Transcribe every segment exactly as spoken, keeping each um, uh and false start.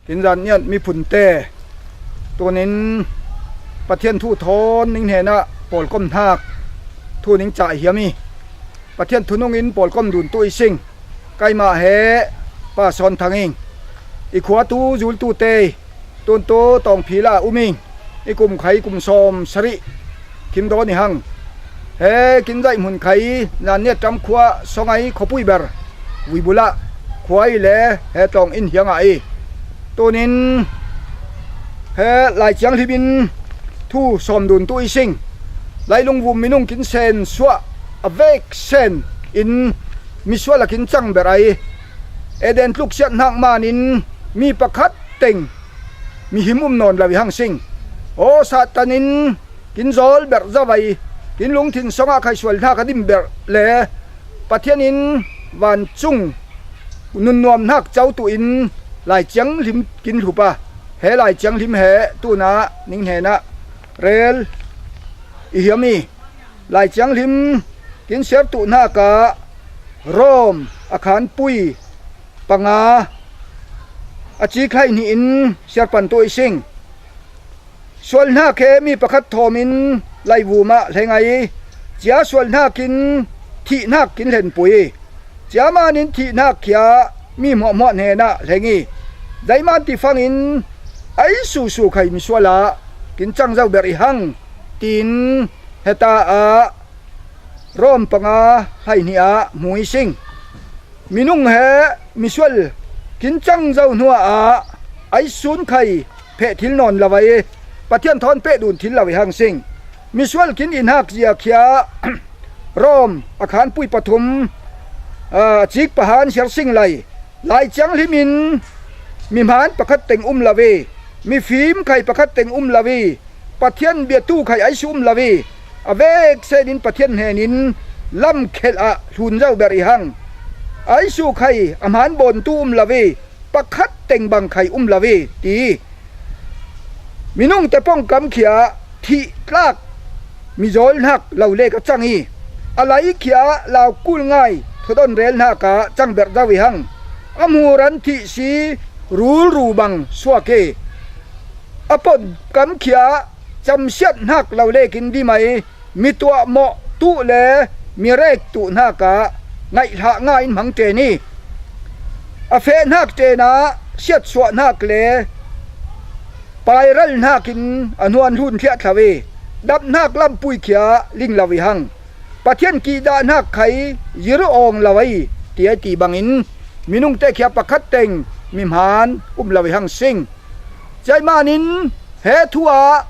Kin zan niat miphunte, tunin Pathian thu thawn ning hnenah pawlkom hnak thu ning cah hiam i, Pathian thunungin pawlkom dun tu i sing. Kaimah he Pa Sawn Thang ing. I khua tu zultute, tuntu Tawngphila um ing. I kum khai kum sawm sarih kim dawn i hang. He kin zaih hmun khai Zanniat ṭam khua Sawngai khuapui ber vui bulah khua i le he tlawng in hiangah i. Tunin he Lai Thianghlim in thu sawm dun tu i sing. Lailung vum minung kin sen suah a vek sen in misual a kin cang ber ai. Eden tluk siat hnak manin mi pakhat teng mihim um nawn lo i hang sing. Aw, Satan in kin zawl ber zo ai, kin lungthin songah khai sual hnak a dim ber le Pathian in vancung nunnuam hnak co tu in Lai Thianghlim kin hlup a, he Lai Thianghlim he tunah ning hnenah rel i hiam i, Lai Thianghlim kin siar tu hnak ah Rom a khanpui panga a cik hlei hnih in siar pan tu i sing. Sual hnak he mi pakhat thawm in laivum ah hleng ai, cia sual hnak in thih hnak kin hlenpui i, cia manin thih hnak khia mi hmuahhmuah hnenah hleng i, zeiman ti fangin ai susu khai misual ah kin cang zo ber i hang, tiin heta ah Rom panga hlei hnih ah hmu i sing. Minung he misual kin cang zo hnuah ai sun khai pheh thil nawn lo ai, Pathian thawn peh dun thil lo i hang sing. Misual kin i hnak zia khia Rom a khanpui pathum, a cik pahan siar sing lai. Lai Thianghlim in mi hmaan pakhat teng um lo i, mifim khai pakhat teng um lo i, Pathian biatu khai ai su um lo i, a vek sen in Pathian hnen in lam khelh ah hlun zo ber i hang. Ai su khai a hmaan bawntu um lo i, pakhat teng bang khai um lo i, ti. Minungte pawngkam khia thih tlak mizawl hnak lo lek a cang i, a lai khia laukul ngai thudon rel hnak ah cang ber zo i hang. A hmuran thih si rulru bang suak i, a pawngkam khia camsiat hnak lo lek in dim ai, mi tuahmawh tuh le mi rek tuh hnak ah ngaihhlah nga in hmang ṭen i, a feh hnak ṭen ah siatsuah hnak le pairal hnak in a hnuan hlun thliah thlo i, dap hnak lampui khia ling lo i hang. Pathian kihdah hnak khai zir awng lo ai, ti ai ti bangin minungte khia pakhat teng mi hmaan um lo i hang sing. Zeimanin he thu ah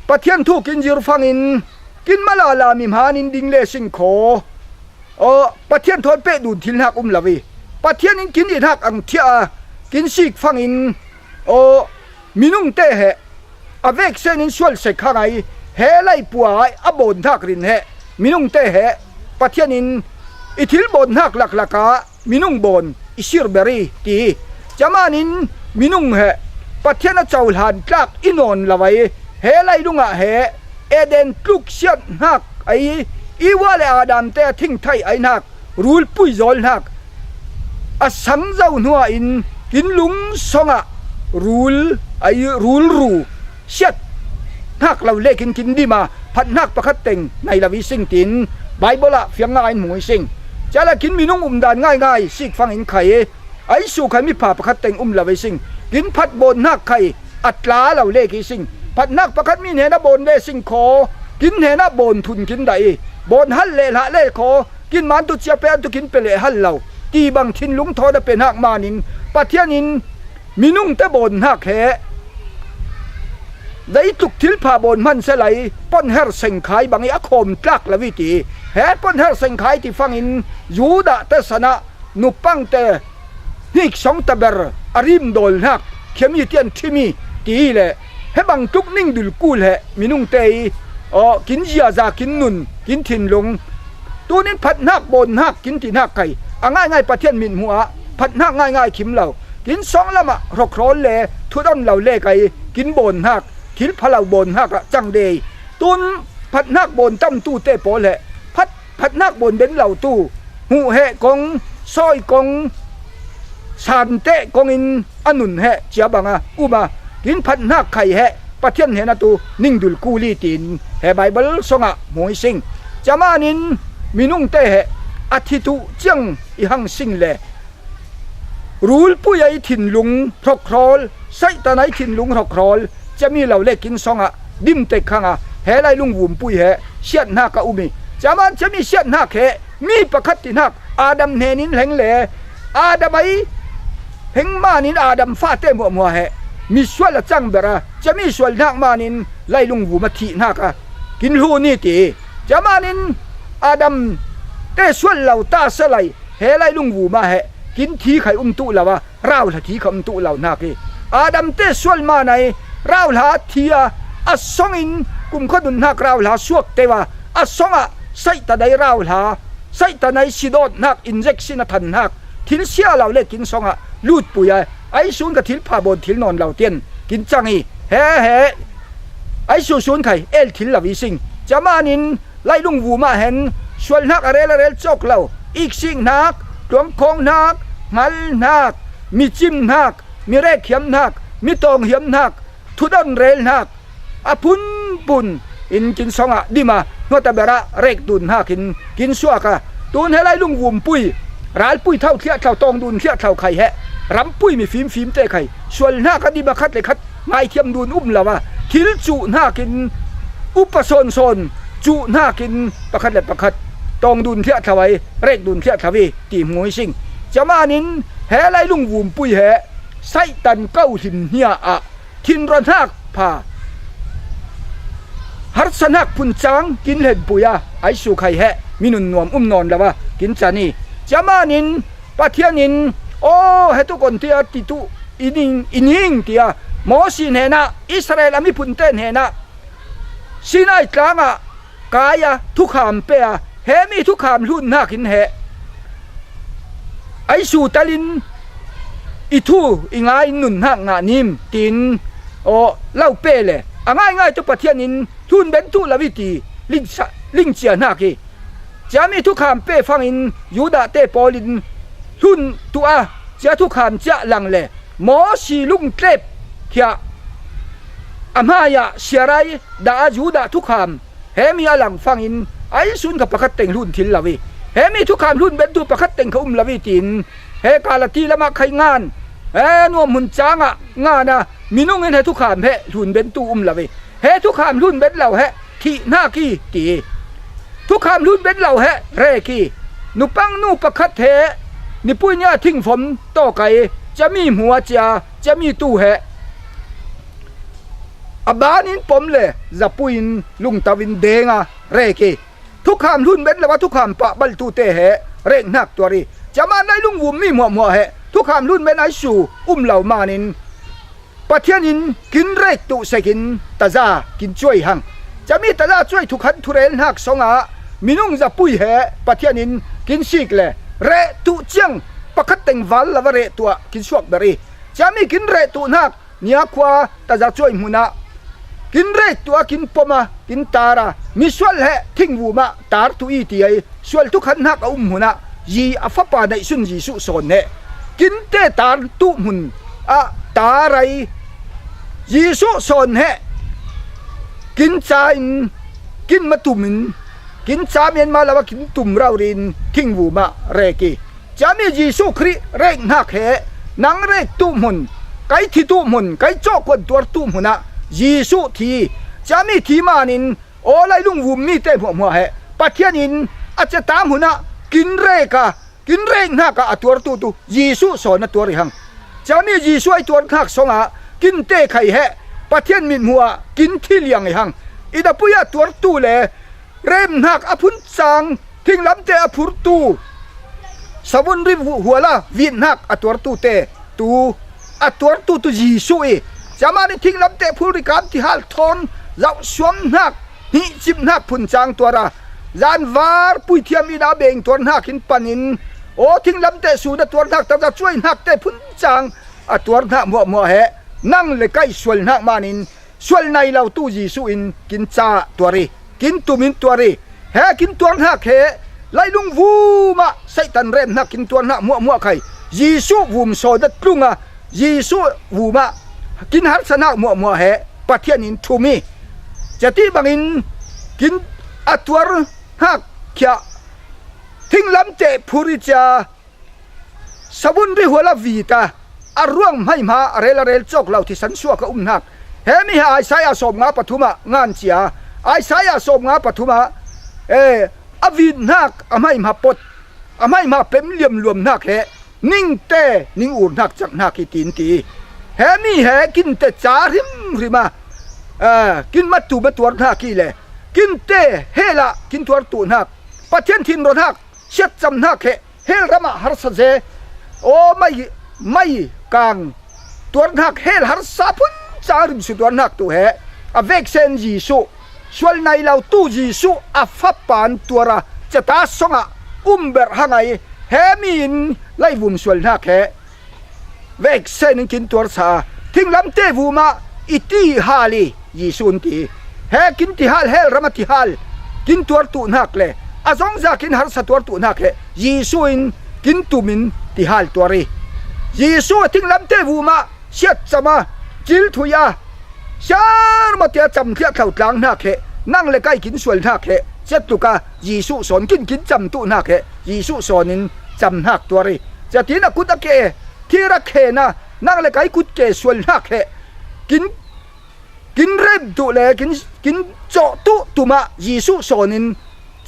Pathian thu kin zir fangin kin malala mi hmaan in ding le sing khaw. Aw, Pathian thawn peh dun thil hnak um lo i, Pathian in kin i hnak ang thiah a kin sik fangin, aw, minungte he a vek sen in sual sek hang ai, he laipua ai a bawn hnak rin he minungte he Pathian in i thil bawn hnak laklak ah minung bawn i sir ber i, ti. Cia manin minung he Pathian a cohlan tlak i nawn lo ai, he lailung ah he Eden tluk siat hnak ai, Eva le Adam te a thingthai ai hnak rulpui zawl hnak a sang zo hnuah in kin lung songah rul ai, rulru siat hnak lo lek in kin dim a, phat hnak pakhat teng nei lo i sing, tiin Baibal ah fiang nga in hmu i sing. Cia le kin minung umdan ngaingai sik fangin khai i, ai su khai mipha pakhat teng um lo i sing. Kin phat bawn hnak khai a tla lo lek i sing. Phat hnak pakhat mi hnenah bawn le sing khaw, kin hnenah bawn thun kin dah i, bawn hal le hlah le khaw, kin man tu cia pe an tu kin pe le hal lo, ti bang thinlung thawn a pe hnak manin Pathian in minungte bawn hnak he, leitluk thilpha bawn hman se lai, ponher sengkhai bang i a khawm tlak lo i, ti. He ponher sengkhai ti fangin Judah te sanah nupangte hnik song ta ber a rimdawl hnak khiam i, tian thim i, ti le he bang tluk ning dulkul he minungte i, aw, kin ziaza, kin nun, kin thinlung. Tunin phat hnak bawn hnak kin ti hnak kai a ngaingai Pathian mithmuh ah phat hnak ngaingai khim lo. Kin sawng lamah hrawkhrawl le thudon lo le kai kin bawn hnak, thil pha lo bawn hnak ah cang dei. Tun phat hnak bawn tamtu te pawl he phat, phat hnak bawn den lo tu hmuh he kong, sawi kong, sante kong in a nun he cia banga um a, kin phat hnak khai he Pathian hnen a tu ningdul kul hi tiin he Baibal songah hmu i sing. Cia manin minungte he a thi tuh ciang i hang sing le rulpui a i thinlung hrokhrawl, Satan a i thinlung hrokhrawl, cia mi lo le kin songah dimtek hanga he lai lungvumpui he siat hnak a um i, cia man cia mi siat hnak he mi pakhat ti hnak Adam hnenin hleng le Adam a i heng manin Adam fate hmuahhmuah he misual a cang ber a, cia mi sual hnak manin lai lungvum a thih hnak a kin hlun i ti. Cia manin Adam te sual lo ta sa lai he lai lungvum ah he kin thi khai um tuh lo a, rauhla thi kha um tuh lo hnak i, Adam te sual manai rauhla thi a, a songin kumkha nun hnak rauhla suak te a, a songah Satan a i rauhla, Satan a i sidawt hnak, injection a than hnak, thil sia lo le kin songah lutpui a, a i sun kha thil pha bawn thil nawn lo tian kin cang i, he he a i su sun khai el thil lo i sing. Cia manin lai lungvum ah hen sual hnak a rel a rel cawk lo, iksik hnak, tluangkhawng hnak, hngal hnak, mi cim hnak, mi rekhiam hnak, mi tawnghiam hnak, thudon rel hnak, a phunphun in kin songah dim a, hnuata berah rek dun hnakin kin suak a, tun he lai lungvumpui, ralpui tho thliah thlo, tawng dun thliah thlo khai he rampui mi fimfim te khai sual hnak a dim a, khat le khat ngaithiam dun um lo a, thil cuh hnakin upa sawnsawn cuh hnakin pakhat le pakhat tawng dun thliah thlo ai, rek dun thliah thlo i ti hmu i sing. Cia manin he lai lungvumpui he Satan ko hlim hnia ah thinrua hnak pha harsa hnak phuncang kin hlenpui a, ai su khai he mi nunnuam um nawn lo a kin can i, cia manin Pathian in, aw, he tu kon tia ti tu i ning, i ning tia Mosi hnenah, Israel a miphunte hnenah Sinai tlangah kai a thukham pe a, he mi thukham hlun hnakin he ai su talin i thu i ngai in nun hnak ngah nim tiin aw lo pe le a ngaingai tu Pathian in hlun ben tuh lo i ti lingsa-, lingcia hnak i, cia mi thukham pe fangin Judah te pawl in hlun tuh a, cia thukham ciah lang le Mosi lungtlep khiah a hmaiah siarai dah a Judah thukham he mi a lang fangin ai sun kha pakhat teng hlun thil lo i, he mi thukham hlun ben tu pakhat teng kha um lo i tiin he Kalati lamah khai ngan, he nuam hmun cangah ngan a, minung in he thukham he hlun ben tu um lo i, he thukham hlun ben lo he thih hnak i ti. Thukham hlun ben lo he rek i, nupang nu pakhat he nipui nia thingfom tawk ai, cia mi hmu a cia, cia mi tu he a ban in pom le zapui in lungto in deng a rek i, thukham hlun ben lo a thukham pah baltu te he rek hnak tuar i, cia man lai lungvum mi hmuahhmuah he thukham hlun ben ai su um lo manin Pathian in kin rek tuh sekin taza kin cuai hang. Cia mi taza cuai thukhan thurel hnak songah minung zapui he Pathian in kin sik le reh tuh ciang pakhat teng val lo a reh tuah kin suak ber i, cia mi kin reh tuh hnak nia khua taza cuai hmunah kin rek tuah a, kin pom a, kin tar a, misual he thingvum ah tar tuh i ti ai sual thukhan hnak a um hmunah Ji a fapa neihsun Jesuh sawn he kin te tar tuh hmun ah tar ai Jesuh sawn he kin ca in, kin matum in, kin ca mianma lo a kin tum raurin thingvum ah rek i, cia mi Jesuh Khrih rek hnak he nang rek tuh hmun, kai thi tuh hmun, kai cawhkuan tuar tuh hmunah Jesuh thi, cia mi thi manin aw lai lungvum mi te hmuahhmuah he Pathian in a cia ta hmunah kin rek a, kin rek hnak ah a tuartu tu Jesuh sawn a tuar i hang. Cia mi Jesuh a i tuar hnak songah kin te khai he Pathian mithmuh ah kin thi liang i hang. I dapui ah tuartu le rem hnak a phuncang, thinglamte a phurtu, savun ri huala vit hnak a tuartu te tu a tuartu tu Jesuh i, cia manin thinglamte phul rikam ti hal thawn zauhsuam hnak, hnihcip hnak phuncang tuar a, zanvar puithiam in a beng tuar hnak in panin aw thinglamte sun a tuar hnak, taza cuai hnak te phuncang a tuar hnak hmuahhmuah he nang le kai sual hnak manin sual nai lo tu Jesuh in kin ca tuar i, kin tum in tuar i, he kin tuar hnak he lai lungvum ah Satan rem hnak kin tuar hnak hmuahhmuah khai Jesuh vum sawn a tlung a, Jesuh vumah kin harsanhak hmuahhmuah he Pathian in thum hi. Cia ti bangin kin a tuarhak khia thinglamteh phur i cia savun rihual a vit a, a ruang hmaihma a rel a rel cawk lo thisan suak a umhnak. He mi he Isaiah sawmnga pathumah ngan cia, Isaiah sawmnga pathumah, eh, a vithnak a hmaihma pot, a hmaihma pem liamluamhnak he ningte ning urhnak cahnak hi tiin ti. He mi he kinte ca hrimhrim a, eh, kin matu matuarhnak hi le kinte helah kin tuartuhnak, Pathian thinronhak, siatcamhnak he hel ramah harsa ze, aw mai, mai kang tuarhnak hel harsa phun cang rimsu tuarhnak tu he a veksen Jesuh, sual nai lo tu Jesuh a fapa in tuar a, cata songah um berh hang ai, he mi in laivum sualhnak he veksen in kin tuarsa a, thinglamteh vumah i tihal hi, Jesuh in ti. He kin tihal, hel ram a tihal kin tuartuhnak le a zongza kin harsa tuartuhnak he Jesuh in kin tumin tihal tuar hi. Jesuh a thinglamteh vumah siatcam a, cilthuih a, siarmatia camthliah thlautlangnak he nang le kai kin sualhnak he ciatluk a Jesuh sawn, kin kin camtuhnak he Jesuh sawn in camhnak tuar hi. Ciatin a kut a ke thir a khen a, nang le kai kut ke sualhnak he kin, kin remtuh le kin, kin cawhtuh tumah Jesuh sawn in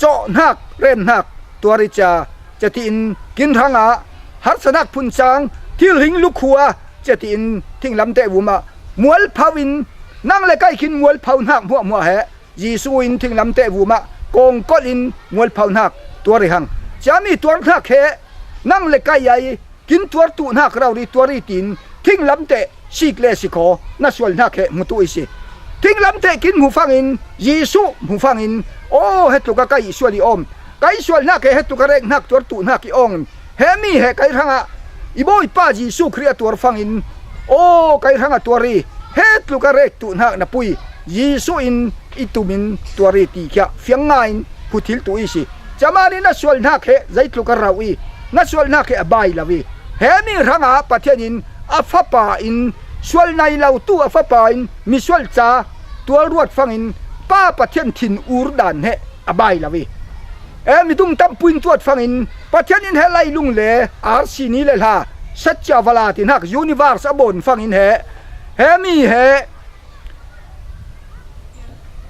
cawhhnak, remhnak tuar hi cia, ciatiin kin hrangah harsanhak phun cang, thilhing lukhu a, ciatiin thinglamteh vumah mualpho in nang le kai khin mualphohnak hmuahhmuah he Jesuh in thinglamteh vumah kawngkolh in mualphohnak tuar hi hang. Cia mi tuarhnak he nang le kai ai kin tuartuhnak rori tuar hi tiin thinglamteh sik le sikhaw na sualhnak he hmutuh i si. Thinglamteh kin hmu fangin, Jesuh hmu fangin, aw, hetluk a kai sual i awm, kai sualhnak he hetluk a reknak tuartuhnak i awng. He mi he kai hrangah i Bawipa Jesuh Khrih a tuar fangin, aw, kai hrangah tuar hi, hetluk a rektuhnak na pui, Jesuh in i tumin tuar hi ti khia fiang ngai in hmu thil tu i si. Cia manin na sualhnak he zeitluk a rauh i, na sualhnak he a bai lo i, he mi hrangah Pathian in a fapa in, sual nai lo tu a fapa in misual ca tuar ruat fangin Pa Pathian thin ur dan he a bai lo i, e, midung tampui in tuat fangin Pathian in he lailung le arsi ni le hla, satcia vala tinhak universe a bawn fangin he, he mi he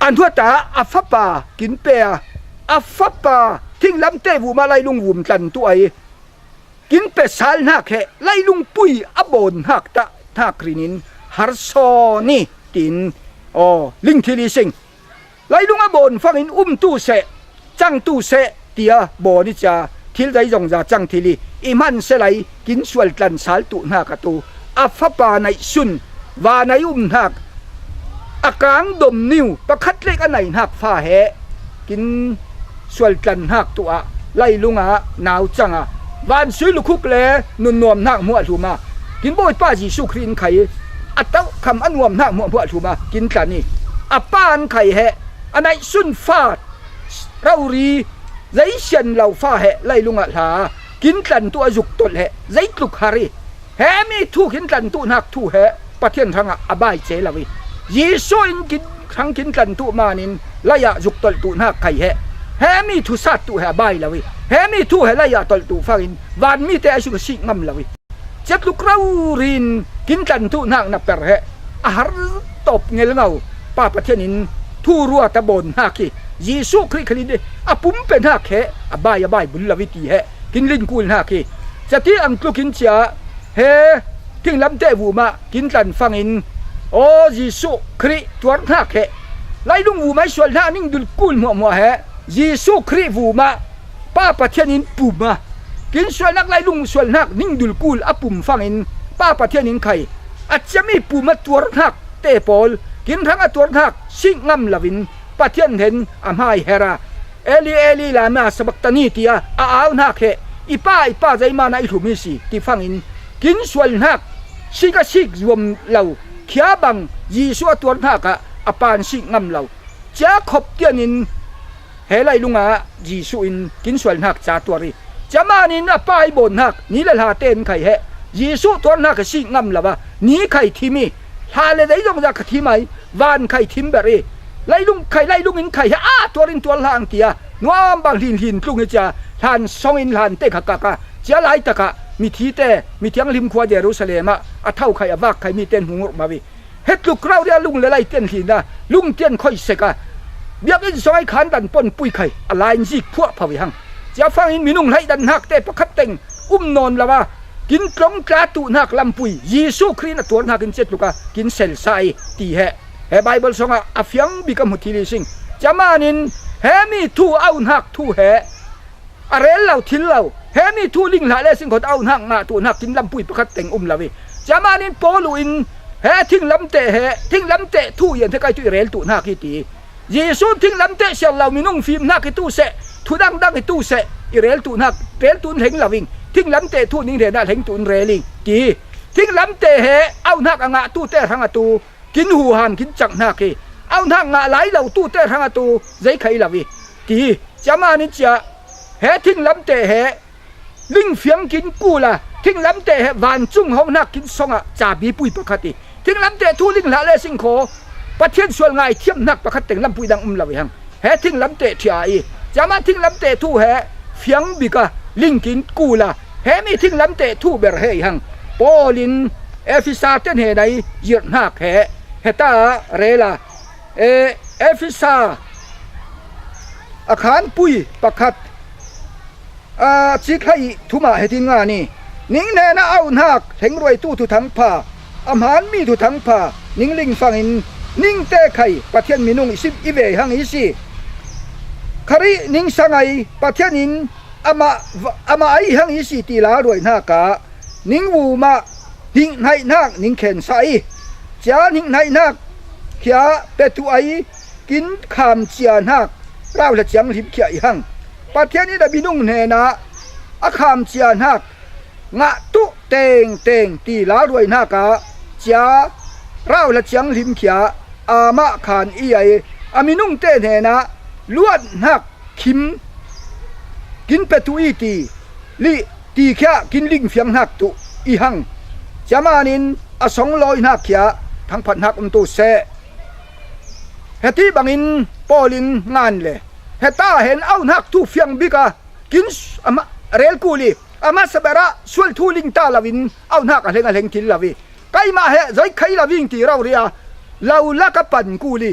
a hnuata a fapa kin pe a, a fapa thinglamteh vumah lailung vum tlantuh ai kin pesalhnak he lailung pui a bawnhnak tahnak rinin harsawn i tiin, aw, lingthil i sing. Lailung a bawn fangin umtu seh, cangtu seh tia bawn i cia, thil zai zongza cang thil i, i hmansia lai kin sual tlan sal tuhnak a tu a fapa naihsun, vanai umhnak a kang dom niu pakhat lek a naihnak fa he kin sual tlanhnak tu ah lailung ah nau cang a, vansui lukhuk le nunnuamhnak hmuah hlum a, kin Bawipa Jesuh Khrih in khai a tauhkham a nuamhnak hmuah hmuah hlum a kin tlan i, a pa an khai he a naihsun fa rori, zeisian lo fa he lailung ah hla kin tlantuh a zuk tolh he zeitluk har i, he mi thu kin tlantuhnak thu he Pathian hrangah a bai ce lo i, Jesuh in kin, hrang kin tlantuh manin lai ah zuk tolhtuhnak khai he, he mi thu sattuh he a bai lo i, he mi thu he lai ah tolhtuh fangin vanmite a suk a sik ngam lo i, ciatluk rori in kin tlantuhnak na per he a har tawp ngelngo. Pa Pathian in thu ruat a bawnhnak hi, Jesuh Khrih khalin a pumpenhnak he a bai, a bai bul lo i ti he kin lingkulhnak hi. Ciati ang tlukin cia he thinglamteh vumah kin tlan fangin, aw, Jesuh Khrih tuarhnak he lailung vumah i sualhnak ning dulkul hmuahhmuah he Jesuh Khrih vumah Pa Pathian in pum a, kin sualhnak lailung sualhnak ning dulkul a pum fangin Pa Pathian in khai a ciami pum a tuarhnak te pawl kin hrang a tuarhnak sik ngam loin Pathian hen a hmai her a, Eli, Eli, lama sabachthani tia a auhnak he, i Pa, i Pa, zeiman ah i hlum i si ti fangin kin sualhnak sik a sik zuam lo, khia bang Jesuh a tuarhnak ah a pan sik ngam lo. Cia khop tianin he lailung ah Jesuh in kin sualhnak ca tuar i, cia manin a pa i bawnhnak ni le hla ten khai he Jesuh tuarhnak a sik ngam lo a, ni khai thim i, hla le dei zong zah kha thim ai, van khai thim ber i, leilung khai, leilung in khai he a tuar in tuar hlah ang ti a, nuam bang hlin hlin tlung i cia, hlan song in hlan te kha kak a, cia laitak ah mithi te, mithianghlim khua Jerusalem ah a tho khai, a vak khai mi ten hmu ngurh mau i, he tluk rau ria lung le lai ten hlin a, lung ten khoi sek a, biakinn song ai khan dan pon pui khai a lai in zik phuah pho i hang. Cia fang in minung hlaih dan hnak te pakhat teng um nawn lo a, kin tlong tla tuh hnak lampui Jesuh Khrih in a tuar hnak in cia tluk a kin selsa i ti he, he Bible song ah a fiang bik a hmu thil i sing. Cia man in he mi thu, au hnak thu he a rel lo thil lo, he mi thu ling hlah le sing khawng au hnak ngah tuh hnak kin lampui pakhat teng um lo i, cia man in Paul uh in he thinglamteh he, thinglamteh thu i an the kai tu i rel tuh hnak i ti. Jesuh thinglamteh siar lo minung fim hnak i tu seh, thu dangdang i tu seh, i rel tuh hnak, rel tuh in hleng lo ing, thinglamteh thu ning hrena hleng tuh in rel ing ti. Thinglamteh he au hnak a ngah tu te hrang a tu kin huham, kin cak hnak i, au hnak ngah lai lo tu te hrang a tu zei khai lo i ti. Cia man in cia he thinglamteh he lingfiang kin kul a, thinglamteh he vancung hong hnak kin song ah cabi pui pakhat i, thinglamteh thu ling hlah le sing khaw Pathian sual ngaithiam hnak pakhat teng lampui dang um lo i hang. He thinglamteh thia i, cia man thinglamteh thu he fiang bik a, ling kin kul a, he mi thinglamteh thu ber he i hang. Paul in Efesa te hnena i zirh hnak he, heta rel a, e, Efesa a khanpui pakhat, a, cik hlei thum ah hetin ngan i, ning hnena au hnak hleng ruaitu thuthang pha, a hmaan mi thuthang pha ning ling fang in, ning te khai Pathian minung i si, i ve hang i si. Khrih ning sang ai, Pathian in amah, amah ai hang i si ti lalruai hnak ah ning vumah hninghnaih hnak ning khensa i, cia hninghnaih hnak khia petu ai kin khamcia hnak rauhla ciang hlimkhia i hang. Pathian in a minung hnenah a khamcia hnak ngah tuh tengteng ti lalruai hnak ah cia rauhla ciang hlimkhia amah khan i ai, a minung te hnenah luat hnak khim kin petu i ti lih ti khia kin lingfiang hnak tuh i hang. Cia man in a songlawi hnak khia thangphat hnak um tu seh. Heti bangin Paul in ngan le, heta hen au hnak thu fiang bik a kin s-, amah rel kul i, amah saber ah sual thu ling ta lo in au hnak a hleng a hleng thil lo i, keimah he zei khai lo ing ti rauria lo lak a pan kul i,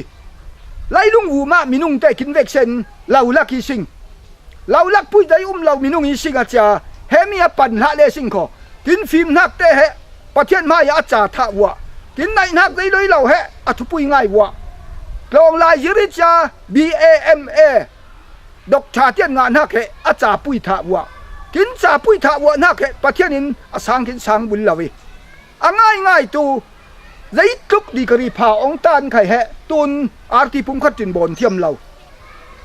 leilung vumah minung te kin veksen lo lak i sing. Lo lak pui dai um lo minung i sing a cia, he mi a pan hlah le sing khaw kin fim hnak te he Pathian hmai ah a ca thah uah, kin naih hnak zei loi lo he a thupui ngai uah, tlawng lai zir i cia B A M A doctor tian ngah hnak he a ca pui thah uah, kin ca pui thah uah hnak he Pathian in a sang kin sang bul lo i, a ngaingai tu zeitluk degree pha ong tan khai he tun R T pum khat tin bawn thiam lo.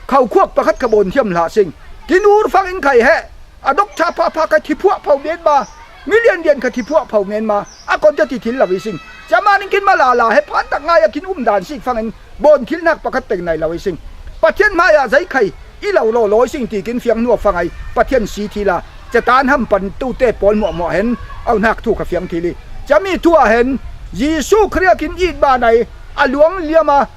Khau khuak pakhat kha bawn thiam hlah sing. Kin ur fang in khai he a doctor phapha kha thiphuah pho men ma, milian lian kha thiphuah pho men ma, a kon te ti thil lo i sing. Cia man in kin malala he phan tak ngai a kin um dan sik fang in bawn thil hnak pakhat teng nai lo i sing. Pathian hmai ah zei khai i lo lawlawi sing ti kin fiang hnuah fang ai, Pathian si thil a, catan ham pan tu te pawl hmuahhmuah hen au hnak thu kha fiang thil i, cia mi thu ah hen Jesuh Khrih a kin it ban ai, a luang liam a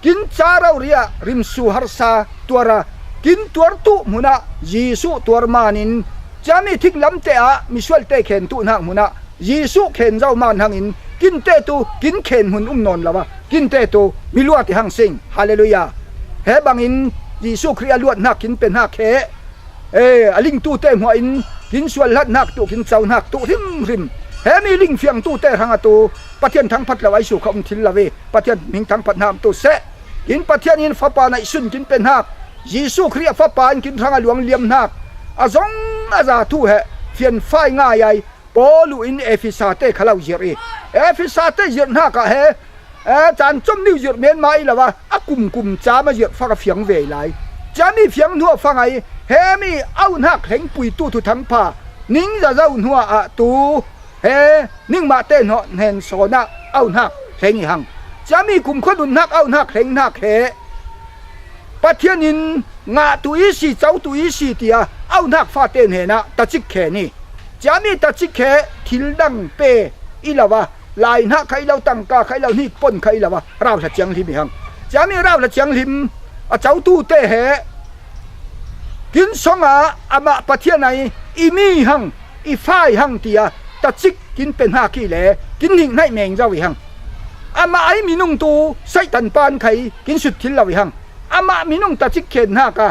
kin ca rauria rimsu harsa tuar a kin tuar tuh hmun ah Jesuh tuar man in, cia mi thinglamteh ah misual te khen tuh hnak hmun ah Jesuh khen zo man hangin kin te tu kin khen hmun um nawn lo a, kin te tu mi luat i hang sing. Halleluiah. He bangin Jesuh Khrih a luat hnak kin pe hnak he, e, a ling tu te hmuah in kin sual hlat hnak tu, kin co hnak tu hrimhrim. He mi lingfiang tu te hrang a tu Pathian thangphat lo ai su kha um thil lo i, Pathian hming thangphat hna um tu seh. Kin Pathian in Fapa naih sun kin pe hnak, Jesuh Khrih a Fapa in kin hrang a luang liam hnak, a zong a za thu he fianfai ngai ai, Paul uh in Efesa te kha lo zirh i, Efesa te zirh hnak ah he, e, caan com niu zirh men ma i lo a, a kumkum cam a zirh fak a fiang ve lai. Cia mi fiang hnuah fang ai, he mi au hnak hleng pui tu thuthang pha ning za zo hnuah ah tu he ningmah te hnawh hnen sawn ah au hnak hleng i hang. Cia mi kumkhua nun hnak au hnak hleng hnak he Pathian in ngah tu i si, co tu i si tiah au hnak fate hnenah tacik khen i, cia mi tacik he thil dang pe i lo a, lai hnak kha i lo, tangka kha i lo, hnik pon kha i lo a, rauhla thianghlim i hang. Ciami rauhla thianghlim a cotute he kin song a, amah Pathian ai, i mi hang, i fa i hang ti a, tacik kin pe hnak i le kin hnik hnaih meng zo i hang. Amah ai minung tu Satan pan khai kin sut thil lo i hang. Amah minung tacik khen hnak a,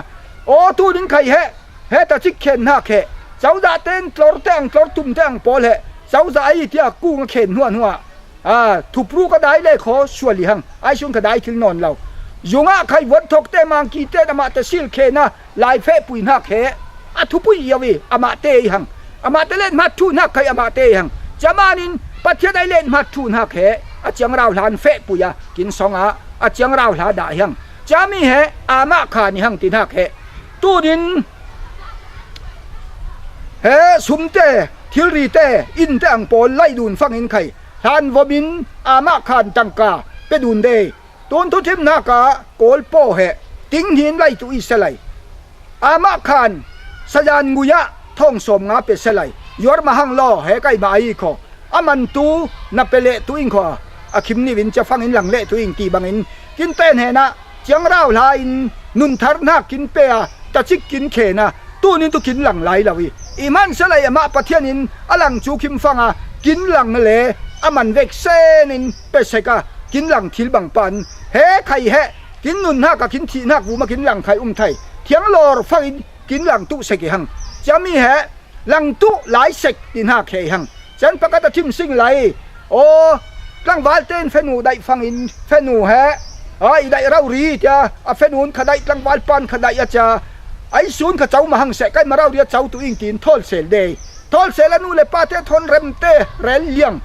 aw, tunin khai he, he tacik khen hnak he, cozah ten tlor te ang, tlor tum te ang pawl he, cozah ai tia kung a khen hnuah hnuah, a, thupru ka dai le khaw sual i hang, ai sun ka dai thil nawn lo. Zungah khai vuat thok te, mangki te, amah te sil khen a, lai fehpui hnak he a thupui i au i, amah te i hang. Amah te lenhmat thu hnak khai amah te i hang. Ciamanin Pathian ai lenhmat thu hnak he a ciangrau hlan fehpui a kin song a, a ciangrau hla dah i hang. Ciami he amah khan i hang ti hnak he. Tunin he sumte, thilrite, innte ang pawl lai dun fangin khai hlan vomin amah khan tangka pe dun de. Tun thuthim hnak ah Kawl paw he ting hnin lai tu i se lai. Amah khan sayan ngui ah thawng sawm nga pe se lai. Yuar mahang law he kai ma ai kho. A man tu na pe leh tu ing kho a, a khim niu in cia fangin lang leh tu ing ti bangin kin ten henah ciangrau hla in nun thar hnak kin pe a, tacik kin khen a, tunin tu kin lang lai lo i, i hmanhsia lai amah Pathian in a lang cu khim fang a, kin lang le a man vek sen in pe sek a, kin lang thil bang pan he khai he, kin nun hnak a kin thih hnak vum a kin lang khai um thai, thianglawr fangin kin lang tu sek i hang. Ciami he lang tu lai sek ti hnak he i hang. Can pakat a thim sing lai. Aw, tlangval ten fenu daih fangin fenu he, a, i daih rau ri tia, a fenu kha daih, tlangval pan kha daih a cia, ai sun kha co ma hang seh, kai ma rau ri a co tu ing tin thawl sel de. Thawl sel a, nu le pa te thawn rem te rel liang,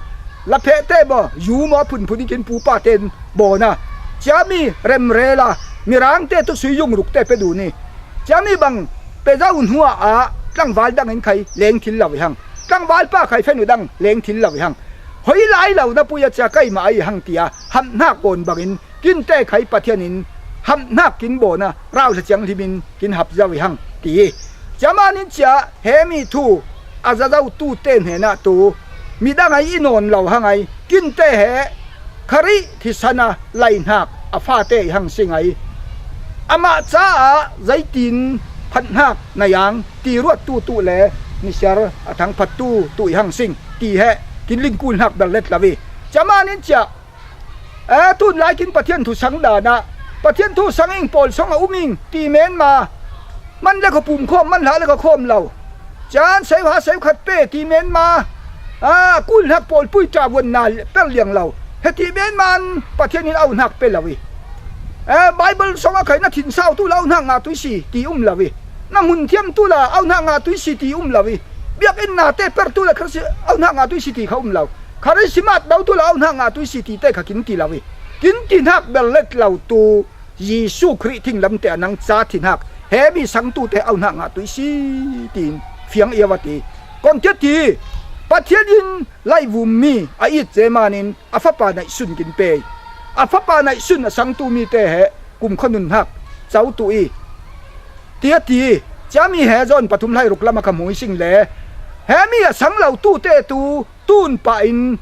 la pheh te baw, zu maw phunphun in kin pu pa ten bawn a, ciami rem rel a, mirang te tu sui yung ruk te pe dun i, ciami bang pe zo hnuah ah tlangval dang in khai leng thil lo i hang. Tlangval pa khai fenu dang leng thil lo i hang. Hoi lai lo na pui a cia kai ma ai hang tia hamh hnak bawn bangin kin te khai Pathian in hamh hnak kin bawn a, rauhla cianghlim in kin hap zo i hang ti. Ciamanin cia he mi thu a za zo tu te hnenah tu midang ai i nawn lo hang ai, kin te he kharih thisan a lai hnak a fate i hang sing ai. Amah caah zeitin phat hnak na yang ti ruat tu tu le nisiar a thang phat tu tu i hang sing ti he kin lingkul hnak bel let lo i. Ciamanin cia, e, tun lai kin Pathian thu sang dan ah, Pathian thu sang ing, pawl song a um ing ti men ma, man le kha pum khawm, man hlah le kha khawm lo. Can seuha seukhat pe ti men ma, a, kul hnak pawl pui ṭa vuanna per liang lo. He ti men man Pathian in au hnak pe lo i. E, Bible song a khai na thinsau tu le au hnak ngah tu i si ti um lo i. Na hmun thiam tu le au hnak ngah tu i si ti um lo i. Biakinn na te per tu le Khrist-, au hnak ngah tu i si ti kha um lo. Khrisimat do tu le au hnak ngah tu i si ti te kha kin ti lo i. Kin ti hnak bel let lo tu Jesuh Khrih thinglam te a nang ca thi hnak he mi sang tu te au hnak ngah tu i si tiin fiang i a va ti. Kon tia ti, Pathian in laivum mi a it ce manin a fapa naih sun kin pe i. A fapa naih sun a sang tu mi te he kumkhua nun hnak co tu i. Tia ti, ciami he zawn pathum hlai ruk lam a kha hmui sing le, he mi a sang lo tu te tu tun pah in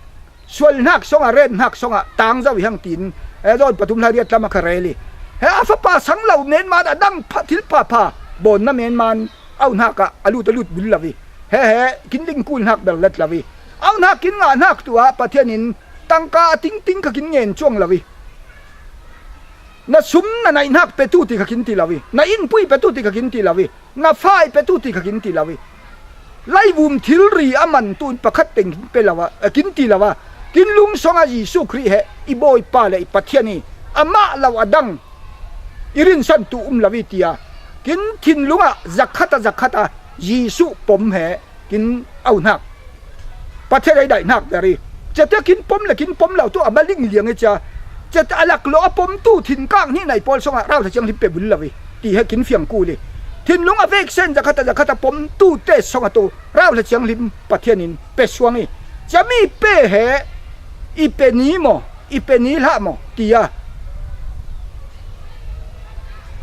sual hnak song a, ren hnak song a tang zo i hang tin, he zawn pathum hlai riat lam a kha rel i. He a fapa sang lo men man a dang pha, thil pha pha bawn na men man au hnak ah a lut a lut bul lo i. He he kin lingkul hnak bel let lo i. Au hnak kin ngah hnak tu ah Pathian in tangka a tingting kha kin ngen cuang lo i. Na sum na naih hnak pe tu ti kha kin ti lo i. Na innpui pe tu ti kha kin ti lo i. Na fai pe tu ti kha kin ti lo i. Laivum thilri a man tu in pakhat teng kin pe lo a, a kin ti lo a. Kin lungsong a Jesuh Khrih he i Bawipa le i Pathian i, amah lo a dang i rinsan tu um lo i tia. Kin thinlung ah zakhat a zakhat a Jesuh pom he kin au hnak. Pathian ei daih hnak ber i. Cete kin pom le kin pom lo tu a maling liang i cia. Cete a lak lo a pom tu thinkang hnih naih pawl song ah rauhla cianghlim pe bul lo i. Ti he kin fiang kul i. Thinlung a vek sen zakhat a zakhat a pom tu te song a tu rauhla cianghlim Pathian in pe suang i. Ciami pe he i pe ni maw, i pe ni hlah maw, ti a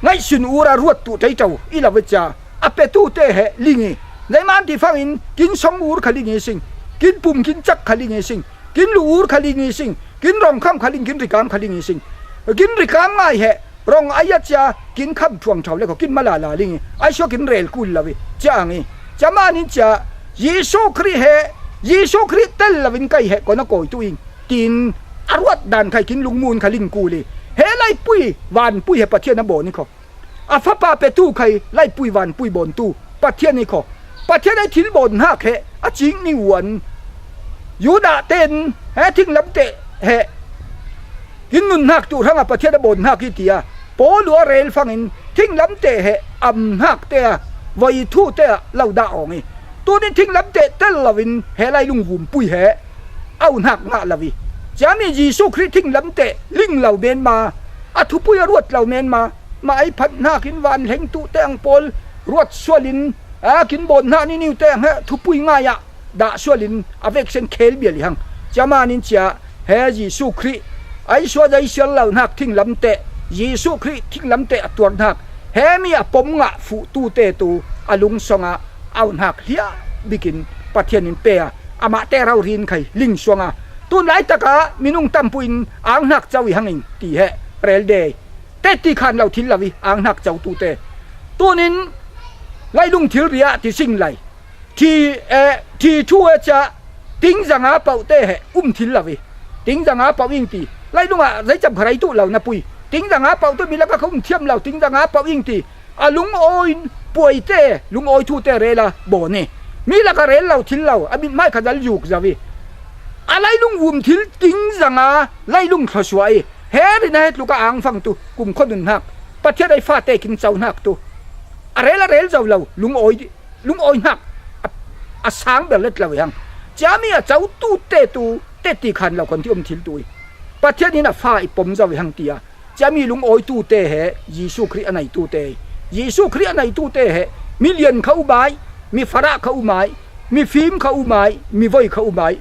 ngaihsun ur a ruat tu tei co i lo i cia. A pe tu te he ling i. Zeiman ti fangin kin song ur kha ling i sing. Kin pum kin cak kha ling i sing. Kin lu ur kha ling i sing. Kin rong kham kha ling, kin rikam kha ling i sing. Kin rikam ngai he. Rong ai a cia kin kham thuang thau le kho, kin malala ling i. Ai sua kin rel kul lo i. Cia ang i. Cia manin cia Jesu Khrih he, Jesu Khrih tel lo in kai he, kona kawi tu ing. Tin a ruat dan khai kin lungmun kha ling kul i. He laipui, vanpui he Pathian a bawn i kho. A fapa petu khai laipui vanpui bawntu Pathian i kho. Pathian ei thil bawn hnak he a cing ni uan. Judah ten he thinglamteh he kin nun hnak tu hrangah Pathian a bawn hnak i tia Paul a rel fangin thinglamteh he am hnak te a voi thu te a lo dah awng i. Tunin thinglamteh tel lo in he lai lungvumpui he au hnak ngah lo i. Ciami Jesu Khrih thinglamteh ling lo menma, a thupui a ruat lo menma, ma ei phat hnakin vanhleng tu te ang pawl ruat sualin a kin bawn hna niniu te ang he thupui ngai ah dah sualin a veksen khel bial i hang. Cia manin cia he Jesu Khrih ai sua zai sial lo hnak thinglamteh, Jesu Khrih thinglamteh a tuar hnak he mi a pom ngah fuh tu te tu a lungsong ah au hnak hliah bikin Pathian in pe a amah te rau rin khai ling suang a tun laitak ah minung tampuin ang hnak cau i hang ing ti he rel de. Te ti khan lo thil lo i ang hnak cau tu te. Tunin lailung thil riah ti sing lai. Thi, eh, thi thu e cia ting zanga pauh te he um thil lo i. Ting zanga pauh ing ti. Lailung ah zei cam kha rei tu lo na pui. Ting zanga pauh tu mi laka kha um thiam lo ting zanga pauh ing ti. A lungawi puai te, lungawi thu te rel a bawn i. Mi laka rel lo thil lo, a mit mai kha zal zuk zo i. A lailung vum thil ting zanga lailung thluasua i. He rin a he tluk a ang fang tu, kum kho nun hnak. Pathian ei fate kin cau hnak tu. A rel a rel zo lo, lungawi, lungawi hnak. A, a sang ber let lo i hang. Ciami a cau tu te tu, te ti khan lo kon ti um thil tu i. Pathian in a fa i pom zo i hang tia. Ciami lungawi tu te he Jesu Khrih a nei tu te. Jesu Khrih a nei tu te he mi lian kha u mai, mi farah kha u mai, mi fim kha u mai, mi voi kha u mai.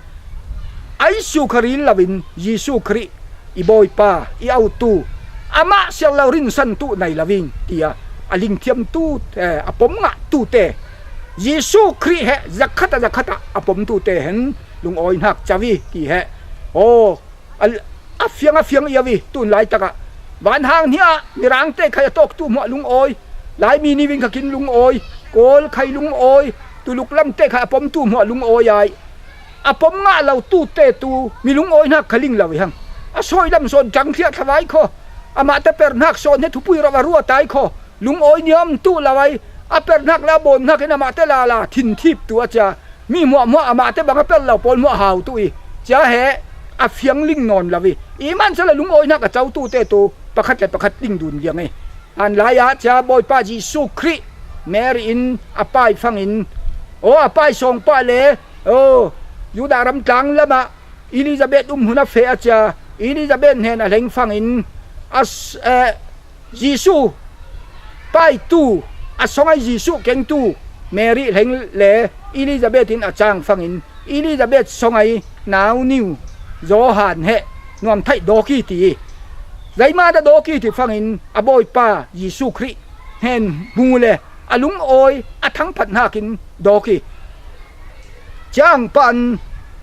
Ai su kha ril lo in Jesu Khrih i Bawipa, i autu, amah sial lo rinsan tu nei lo in, tia a lingthiam tu, eh, a pom ngah tu te. Jesu Khrih he zakhat a zakhat a a pom tu te hen lungawi hnak cau i, ti he. Aw, a, a fiang a fiang i a vi, tun laitak ah. Vanhang hnih ah mirang te khai a tawk tu hmuah lungawi. Laimi ni vin kha kin lungawi. Kawl khai lungawi. Tuluk lam te khai a pom tu hmuah lungawi ai. A pom ngah lo tu te tu mi lungawi hnak kha ling lo i hang. A sawi lam sawn tang thliah thlavai kho. Amah te per hnak sawn he thupui rauh a ruat ai kho. Lungawi niam tu lo ai. A per hnak le a bawn hnak in amah te lala thin thip tu a cia. Mi hmuahhmuah amah te bang a per lo pawl hmuah hau tu i. Cia he a fiang ling nawn lo i. I man sala lungawi hnak a cau tu te tu pakhat le pakhat ding dun liang i. An lai ah cia Bawipa Jesu Khrih Mary in a pai fangin, aw, a pai sawngpah le, aw, Judah ram tlang lamah Elizabeth um hun a feh a cia Elizabeth hnen a hleng fangin a s-, eh, Jesu paitu, a songai Jesu kengtu Mary hleng le Elizabeth in a cang fangin Elizabeth songai nauniu Johan he nuam thaih dawki ti i. Zeima da dawki ti fangin a Bawipa Jesu Khrih hnen hmu le a lungawi a thangphat hnakin dawki. Ciang pan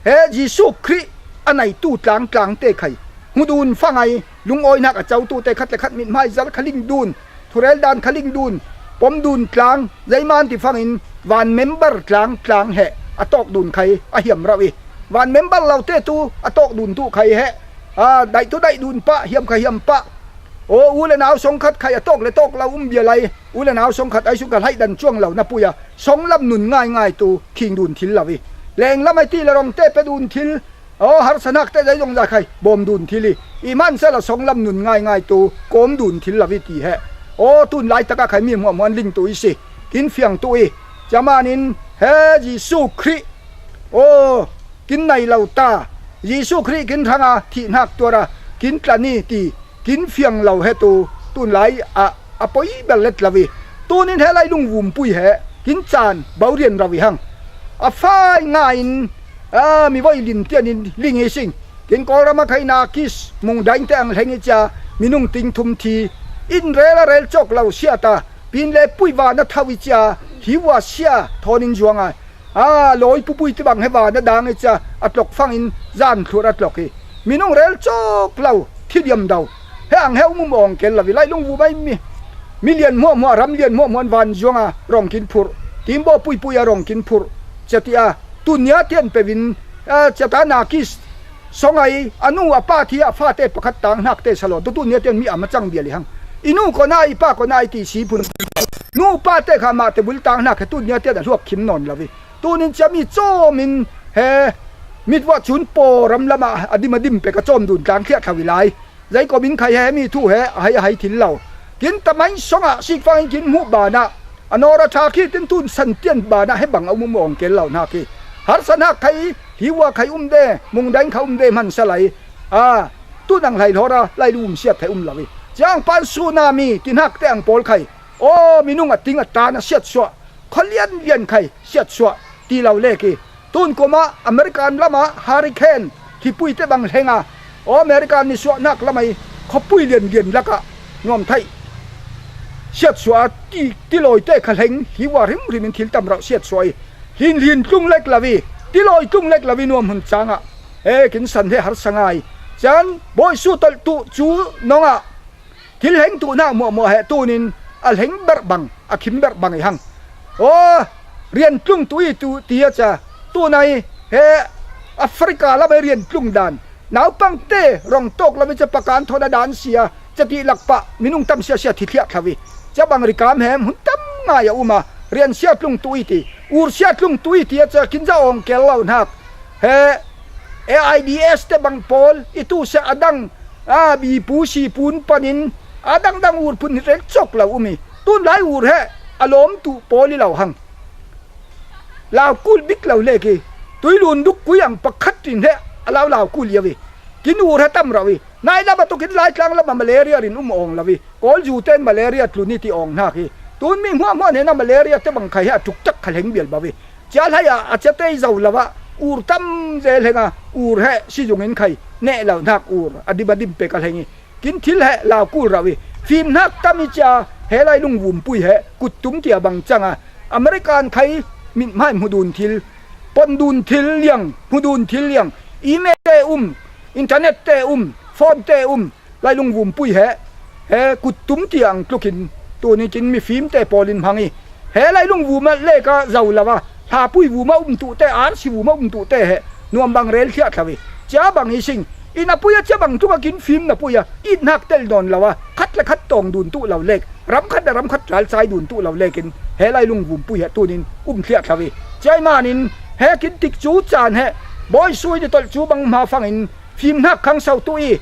he Jesu Khrih a neitu tlang tlang te khai hmu dun fangai lungawi hnak a cau tu te khat le khat mithmai zal kha ling dun, thurel dan kha ling dun, pom dun tlang, zeiman ti fangin van member tlang tlang he a tawk dun khai a hiam rauh i. Van member lo te tu a tawk dun tu khai he, a, daih tu daih dun pah, hiam kha hiam pah. Aw, u le nau song khat khai a tawk le tawk lo um bia lai, u le nau song khat ai sung kha hlaih dan cuang lo na pui a, song lam nun ngai ngai tu khing dun thil lo i. Leng lam ai ti le rong te pe dun thil, aw, harsa hnak te zai zong zai khai bawm dun thil i. I man sala song lam nun ngai ngai tu kawm dun thil lo i ti he. Aw, tun laitak a khai mi hmuahhmuah an ling tu i si. Kin fiang tu i. Cia manin he Jesu Khrih, aw, kin nei lo ta. Jesu Khrih kin hrang a thih hnak tuar a kin tlan i ti kin fiang lo he tu tun lai ah a poi bel let lo i. Tunin he lai lungvumpui he kin caan bo rian rau i hang. A fai nga in, a, mi voi lim tian in ling i sing. Kin Kawlram a khai na kis mung daing te ang hleng i cia minung ting thum thi in rel a rel cawk lo sia ta pin le pui van a thau i cia hi vua sia thawn in zuang a A lawi pupui te bang he vana dang i cia a tlok fangin zan thluat a tlok hi. Minung rel cawk lo, thi diam do. He ang he um um awng kel lo i, Lailung vum a i mi. Mi lian hmuahhmuah, ram lian hmuahhmuah an van zuanga rawng kin phurh. Timbaw puipui a rawng kin phurh. Cia ti a, tun nia tian pevin, a, cia ta na kis sawngai, a nu a pa thi a fate pakhat tang hnak te salon. Tutu nia tian mi am a cang bial i hang. I nu kona i pa kona i ti si phun. Nu pa te kha mah te bul tang hnak he tun nia tian a hluak khim nawn lo i. Tunin cia mi cawmin he mitvuah cun paw ram lamah a dim a dim pek a cawm dun tlang thliah thlo i lai. Zei kawmin khai he mi thu he a hai a hai thil lo. Kin tamai songah sikfangin kin hmuh banah a nawr a ṭha khi tin tun santian banah he bang a um um awng kel lo hnak hi. Harsa hnak khai hi ua khai um de, mungdain kha um de hmansa lai. A, tun ang hlaihlawra Lailung um siat he um lo i. Ciang pan tsunami ti hnak te ang pawl khai. Aw, minung a ting a tan a siatsuah. Khualian lian khai siatsuah ti lo lek i. Tun kumah American lamah hurricane thipui te bang hlenga, aw, American nisuahnak lamah i khuapui lian lian lakah nuamthaih siatsuah a ti, tilawi te kha hleng hi ua hrimhrim in thil tam rauh siatsuah i. Hlin hlin tlung lek lo i, tilawi tlung lek lo i nuam hun cangah, e, kin san he harsa ngai. Cian bawisu tolh tuh cu nongah thil hleng tuhnak hmuahhmuah he tunin a hleng berh bang, a khim berh bang i hang. Aw, rian tlung tu i tu ti a cia, tuna i he Africa lam i rian tlung dan. Naupang te rong tawk lo i cia pakan thawn a dan sia, cia ti lak pah, minung tam sia sia thi thliah thlo i. Cia bang rikam hem hun tam ngai a um a, rian sia tlung tu i ti, ur sia tlung tu i ti a cia kin za awng kel lo hnak. He A I D S te bang pawl i tu sia a dang, a, bipu sipun panin a dangdang ur phun hi rel cawk lo um i, tunlai ur he a lawm tuh pawl i lo hang. Lau kul bik lo lek i, tuilun duk kui ang pakhat in he a lau lau kul i a vi. Kin ur he tam rauh i, nai lam a tuk in Laitlang lam a malaria rin um awng lo i, kawl zu ten malaria tlun i ti awng hnak i. Tun mi hmuahhmuah nen a malaria te bang khai he a tuk tak kha hleng bial bo i. Cia hlai ah a cia tei zo lo ah ur tam zel heng a, ur he si zung in khai neh lo hnak ur a dim a dim pek a hleng i. Kin thil he lau kul rauh i, fim hnak tam i cia he Lailung vum pui he kut tum tia bang cang a, American khai mithmai hmu dun thil, pon dun thil liang, hmu dun thil liang, email te um, internet te um, phone te um, Lailung vum pui he, he kut tum tia ang tlukin tuni kin mifim te pawl in hmang i, he Lailung vum a lek a zo lo a, hlapui vum a um tuh te, arsi vum a um tuh te he nuam bang rel thliah thlo i, cia bang i sing, i na pui a cia bang tluk a kin fim na pui a, it hnak tel nawn lo a, khat le khat tawng dun tuh lo lek, ram khat le ram khat ralcai dun tuh lo lekin he Lailung vum pui he tunin um thliah thlo i, cia i manin he kin tik cu caan he bawi sui ni tolh cu bang hma fangin fim hnak khangso tuh i,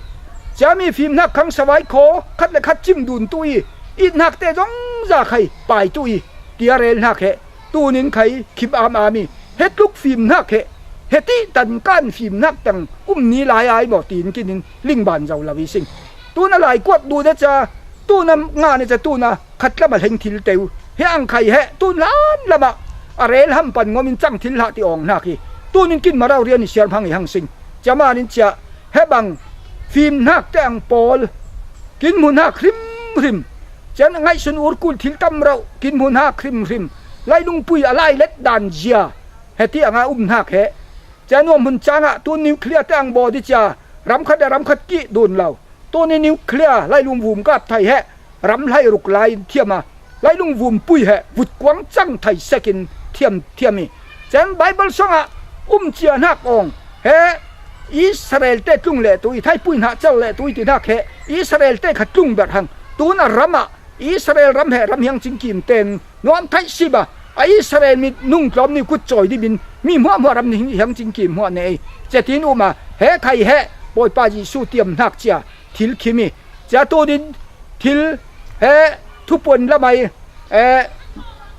ciami fim hnak khangso ai khaw khat le khat cim dun tuh i, it hnak te zong za khai pai tuh i, tia rel hnak he tunin khai khim am am i, he tluk fim hnak he, he ti tan kan fim hnak tang um ni lai ai maw tiin kinin lingban zo lo i sing. Tuna lai kuat dun e ca, tuna nga ne ca, tuna khat lam a hleng thil teu he ang khai he tun hlan lamah a rel ham pan ngawm in cang thil hlah ti awng hnak hi. Tunin kin marau rian i siar hmang i hang sing. Cia manin cia he bang fim hnak te ang pawl kin hmu hnak hrimhrim. Cia ngaihsun ur kul thil tam rauh kin hmu hnak hrimhrim. Lailung pui a lai let dan zia he ti anga um hnak he. Cia nuam hun cangah tun nuclear te ang baw di cia ram khat le ram khat kih dun lo. Tuni nuclear Lailung vum kap thai he ram hlai ruk lai in thiam a, Lailung vum pui he vut kuang cang thai sekin thiam thiam i. Cen Bible songah um cia hnak awng he Israel te tlung le tu i, thaipui hna cal le tu i ti hnak he Israel te kha tlung ber hang. Tun a ram ah, Israel ram he ram hiang cingkim ten nuam thaih si ba, a Israel mi nung tlawm ni kut cawi dibin mi hmuahhmuah ram ni hiang cingkim hmuah ne ei. Cetin um a, he khai he Bawipa Jesuh tiam hnak cia thil khim i, cia tunin thil he thupuan lamai, eh,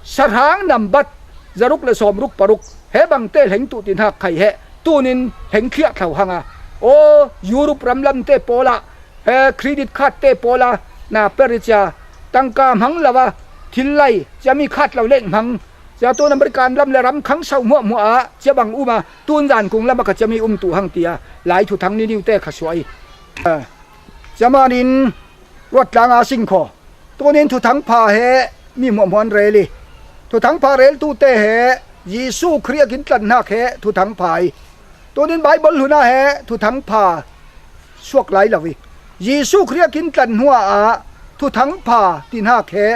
sahrang nambat zaruk le sawmruk paruk he bangte hleng tuh ti hnak khai he tunin hleng thliah thlo hang a. Aw, Europe ramlam te pawl ah he credit card te pawl a na per i cia tangka hmang lo a, thil lai cia mi khat lo leng hmang. Cia tun American lam le ram khangso hmuahhmuah ah cia bang um a, tun zan kung lam a ka cia mi um tuh hang ti a, lai thuthang ni niu te kha suah i. Cia manin ruat tlang a sing khaw. Tunin thuthang pha he mi hmuahhmuah an rel i, thuthang pha rel tu te he Jesu Khrih a kin tlanhnak he thuthang pha hi. Tunin Baibal hun ah he thuthang pha suak lai lo hi. Jesu Khrih a kin tlan hnuah thuthang pha tihnak he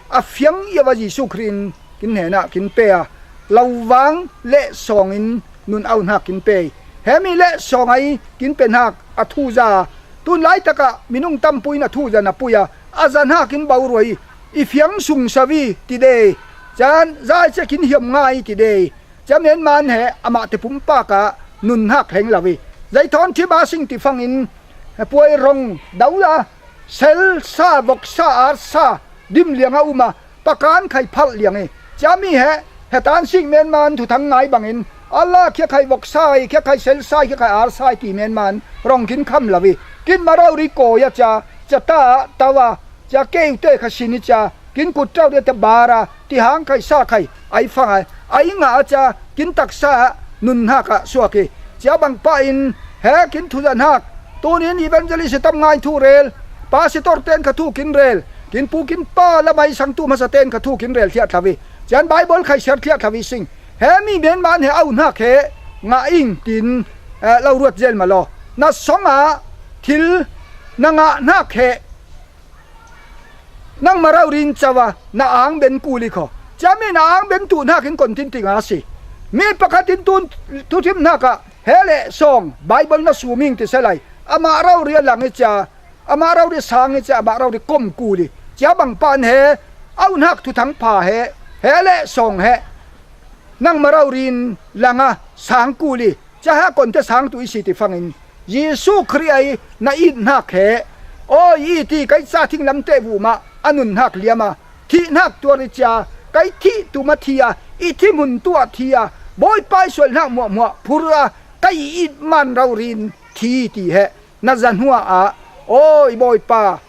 a fiang iau a Jesu Khrih in kin hnenah kin pe a, lovang le sawngin nun auhnak kin pe hi. He mi le sawng ai kin pe hnak a thu za. Tun laitakah minung tampuin a thu za na pui a, a za hnak in boruai i fiang sung savi ti dei. Can zai cia kin hiam ngai ti dei. Cia menman he amah te pumpak ah nun hnak hleng lo hi. Zaithawn thim a sing ti fangin he puai rong do a, sel sa, vok sa, ar sa, dim liang a um a, pakan khai phalh liang hi. Cia mi he hetan sik menman thuthang ngai bangin, Allah khia khai vok sa hi, khia khai sel sa hi, khia khai ar sa hi ti menman rong kin kham lo hi. Kin ma rori kawi a cia, cia ta a tau a, cia keute kha sin hi cia, kin kut tau dia ta bar a, ti hang khai sa khai ai fang ai, ai ngah a cia, kin taksa ah nun hnak ah suak hi. Cia bang pah in he kin thu za hnak. Tunin evangelist tam ngai thu rel, pastor ten kha thu kin rel, kin pu kin pa lamai sangtu hmasa ten kha thu kin rel thiah thla hi. Cian Baibal khai siar thiah thla hi sing. He mi menman he auhnak he ngah ing tin, eh, lo ruat zel ma law. Na song ah thil na ngah hnak he nangma rori in co a, na ang ben kul hi kho. Cia mi na ang ben tuh hnak in kon tin ti nga si. Mi pakhat in tun thuthim hnak ah he le sawng Baibal na sum ing ti se lai. Amah rori a lang hi cia, amah rori sang hi cia, amah rori kom kul hi. Cia bang pan he auhnak thuthang pha he, he le sawng he nangma rori in lang a sang kul hi. Cia he konte sang tu i si ti fangin Jesu Khrih ai na it hnak he, aw i it i kai ca thing lamte vumah a nun hnak liam a, thih hnak tuar i cia, kai thih tum a thi a, i thim hun tuah thi a, Bawipa i sual hnak muahmuah phur a, kai i it man rori in thi ti he na za hnuah ah, aw i Bawipa,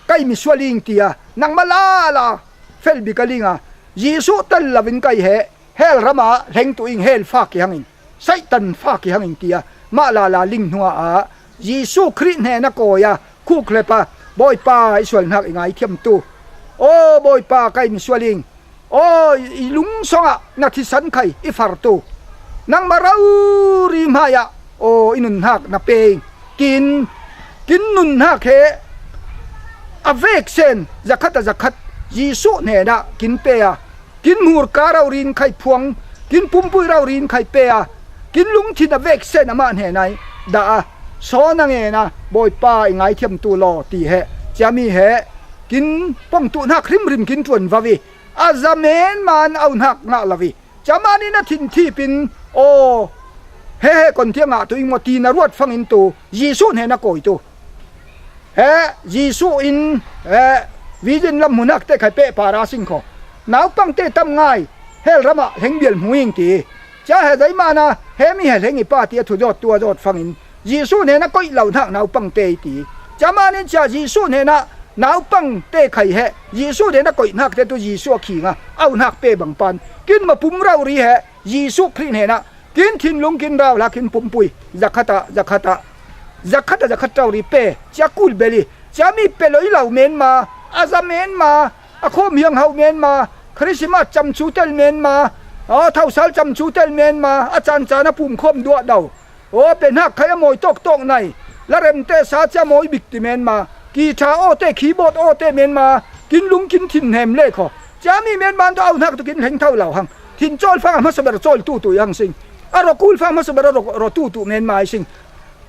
kai misual ing ti a, nangma lala fel bik a ling a, Jesu tal lo in kai he hell ram ah hleng tu ing, hell fa kihang ing, Satan fa kihang ing ti a, mah lala ling hnuah ah Jesu Khrih hnen a kawi a, khukhlep a, Bawipa i sual hnak i ngaithiam tu. Aw Bawipa, kai misual ing. Aw i lungsong ah na thisan khai i far tu. Nangma rori hmai ah aw i nun hnak na pe ing. Kin, kin nun hnak he a vek sen zakhat a zakhat Jesu hnenah kin pe a, kin hmurka rori in khai phuang, kin pumpui rori in khai pe a, kin lungthin a vek sen amah hnenah i dah a, sawn a ngen a, Bawipa i ngaithiam tu law ti he, cia mi he kin pong tuh hnak hrimhrim kin tuan va hi. A za menman auhnak ngah lo hi. Cia manin a thinthip in, aw he he kon tiang ah tu ing maw ti na ruat fangin tu Jesu hnen a kawi tu. He Jesu in, he vision lam hmun hak te khai peh para sing kho. Naupang te tam ngai, hell ram ah hleng bial hmu ing ti. Cia he zeimana he mi he hleng i pa ti a thu zawt tu a zawt fangin Jesu hnen a koih lo hnak naupang te i ti. Cia manin cia Jesu hnen a naupang te khai he Jesu hnen a koih hnak te tu Jesu a khing a auhnak pe bang pan kin ma pum rori he Jesu Khrih hnen a kin thinlung kin rau hla kin pumpui zakhat ah, zakhat ah, zakhat ah, zakhat rori pe cia kul bel i cia mi pe lo i lo menma, a za menma, a khawm hiang hau menma, Christmas camcu tel menma, aw thausal camcu tel menma, a caan caan a pum khawm duah do. Aw pe hnak khai a mawi tawktawk nai, la remte sa cia mawi bik ti menma, guitar awte, keyboard awte menma, kin lung kin thin hnem le kho. Cia mi menman tu auhnak tu kin hleng tho lo hang. Thin cawl fang a hmasa ber cawl tu tu i hang sing. A ro kul fang a hmasa ber a ro, ro tu tu menma i sing.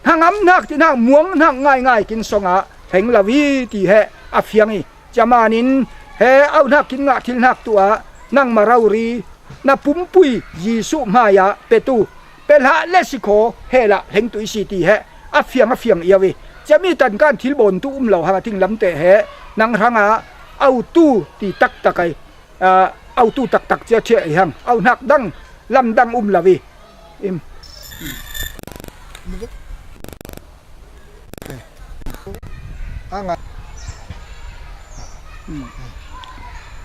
Hnangam hnak ti hnak muang hnak ngaingai kin song ah hleng lo hi ti he a fiang hi. Cia manin he auhnak kin ngah thil hnak tu ah nangma rori na pumpui Jesu hmai ah pe tu, pe hlah le si kho, he lah hleng tu i si ti he a fiang a fiang iau hi. Cia mi tankan thil bawn tu um lo hang a thing lamte he nang hrang ah au tu ti taktak ai, ah, au tu taktak cia thiah i hang, auhnak dang lam dang um lo hi. Im. Anga.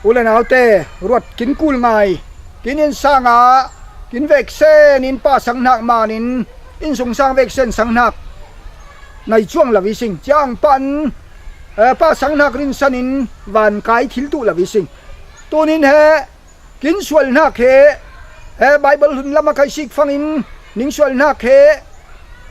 U le naute, ruat kin kul ngai. Kin inn sang ah kin veksen in pa sang hnak manin, inn sung sang veksen sang hnak nai cuang lo i sing. Ciang pan, eh, pa sang hnak rinsan in van kai thil tu lo i sing. Tunin he kin sual hnak he He Bible hun lama kai sik fangin ning sual hnak he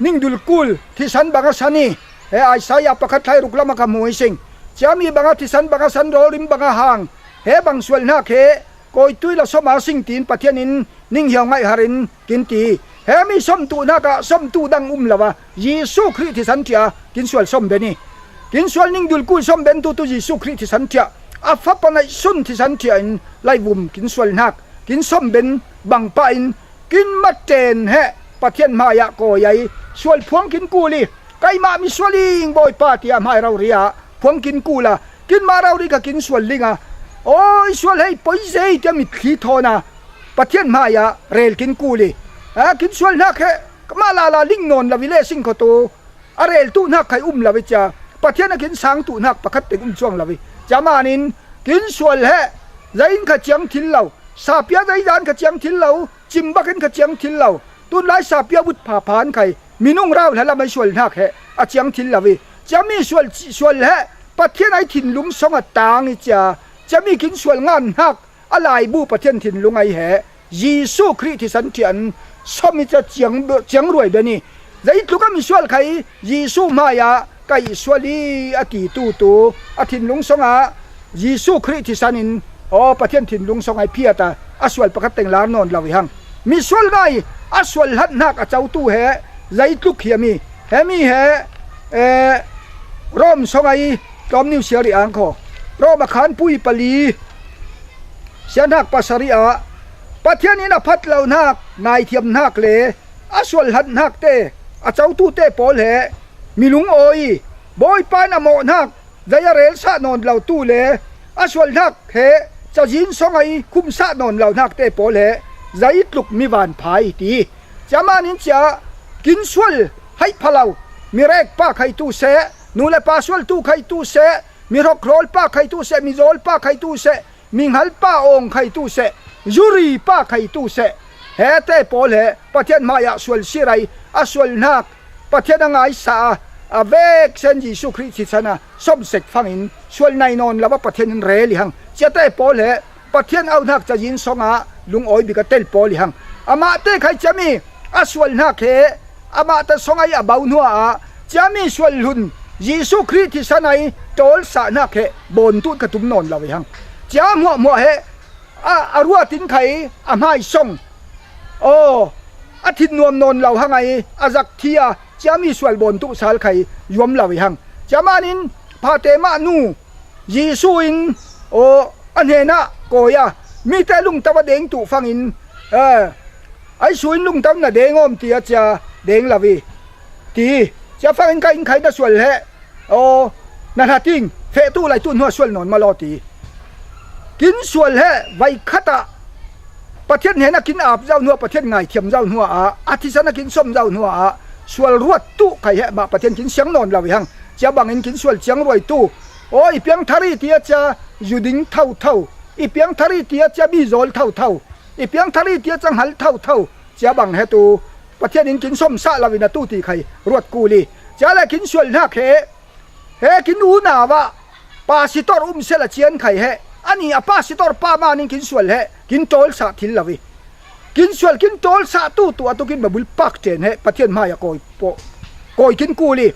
ning dulkul thisan banga san i, he Isaiah pakhat thlai ruk lama ka hmu i sing. Ciami banga thisan banga san rawlrim banga hang he bang sual hnak he kawitui la soma sing tiin Pathian in ning hiau ngaih harin kin ti. He mi somtuh hnakah somtuh dang um lo a, Jesuh Khrih thisan ṭhia kin sual somben i. Kin sual ning dulkul somben tutu Jesuh Khrih thisan ṭhia, a fapa naih sun thisan ṭhia in laivum kin sual hnak, kin somben bangpah in kin maten he Pathian hmaiah kawi ai sual phuang kin kul i. Keimah misual ing Bawipa, tiah hmai rori ah phuang kin kul a, kinmah rori kha kin sual ling a, awi sual hei poi zei tiah mitthli thawn a Pathian hmaiah rel kin kul i. A kin sual hnak he kamah lala ling nawn lo i le sing kho tu a rel tuh hnak khai um lo i cia, Pathian a kin sang tuh hnak pakhat teng um cuang lo i. Cia manin kin sual he zain kha ciang thil lo, sapia zai zan kha ciang thil lo, cim bakin kha ciang thil lo. Tunlai sapia vut phaphan khai minung rau hla lam ai sual hnak he a ciang thil lo i. Ciami sual, sual he Pathian ai thinlung song a tang i cia, ciami kin sual ngan hnak a laibu Pathian thinlung ai he Jesuh Khrih thisan ṭhian som i cia ciang, ciang ruai ben i. Zeitluk a misual khai Jesuh hmaiah ka ih sual i a ti tutu a thinlung songah Jesuh Khrih thisan in, aw, Pathian thinlung song ai phiat a, a sual pakhat teng lar nawn lo i hang. Misual ngai a sual hlat hnak a cotu he zeitluk hiam i, he mi he, eh, Rom song ai tlawm niu siari ang kho. Rom a khan pui pali sianhak pasari ah Pathian in a phat lo hnak, ngaithiam hnak le a sual hlat hnak te a cotu te pawl he mi lungawi i, Bawipa in a mawh hnak zei a relsah nawn lo tu le a sual hnak he cazin song ai khumsah nawn lo hnak te pawl he zeitluk mi vanphai i ti. Cia manin cia kin sual haih pha lo, mi rekpa khai tu seh, nu le pa sualtu khai tu seh, mi hrokhrawl pa khai tu seh, mi zawl pa khai tu seh, mi hngal pa awng khai tu seh, zuri pa khai tu seh, he te pawl he Pathian hmaiah sual sir ai a sual hnak Pathian a ngaisa a, a vek sen Jesuh Khrih thisan a som sek fangin sual nai nawn lo a Pathian in rel i hang. Cia te pawl he Pathian auhnak cazin songah lungawi bik a tel pawl i hang. Amah te khai ciami a sual hnak he amah ta song ai a bau hnuah ciami sual hun Jesuh Khrih thisan ai tawlsah hnak he bawntut ka tum nawn lo i hang. Cia hmuahhmuah he a, a ruat in khai a hmai song, aw, a thin nuam nawn lo hang ai a zak thi a ciami sual bawntut sal khai yuam lo i hang. Cia manin phate mah nu Jesuh in, aw, a hnenah kawi a, mite lungto a deng tuh fangin, eh, ai su in lungto na deng awm ti a cia deng lo i ti. Cia fangin ka inn khai na sual he, aw, na hlat ing, feh tu lai tu hnuah sual nawn ma law ti. Kin sual he vai khat ah Pathian hnenah kin ap zau hnuah, Pathian ngaithiam zau hnuah, a thisan a kin som zau hnuah sual ruat tuh khai he mah Pathian kin siang nawn lo i hang. Cia bangin kin sual ciang ruai tu, aw, i piang thari ti a cia zu ding thotho, i piang thari ti a cia mi zawl thotho, i piang thari ti a cia hngal thotho, cia bang he tu Pathian in kin somsah lo in a tu ti khai ruat kul i. Cia le kin sual hnak he, he kin unau ah pasitor um sel a cian khai he, ani a pasitor pa manin kin sual he kin tawlsah thil lo i. Kin sual kin tawlsah tutu a tu kin babul pak ṭen he Pathian hmaiah kawi pawh, kawi kin kul i.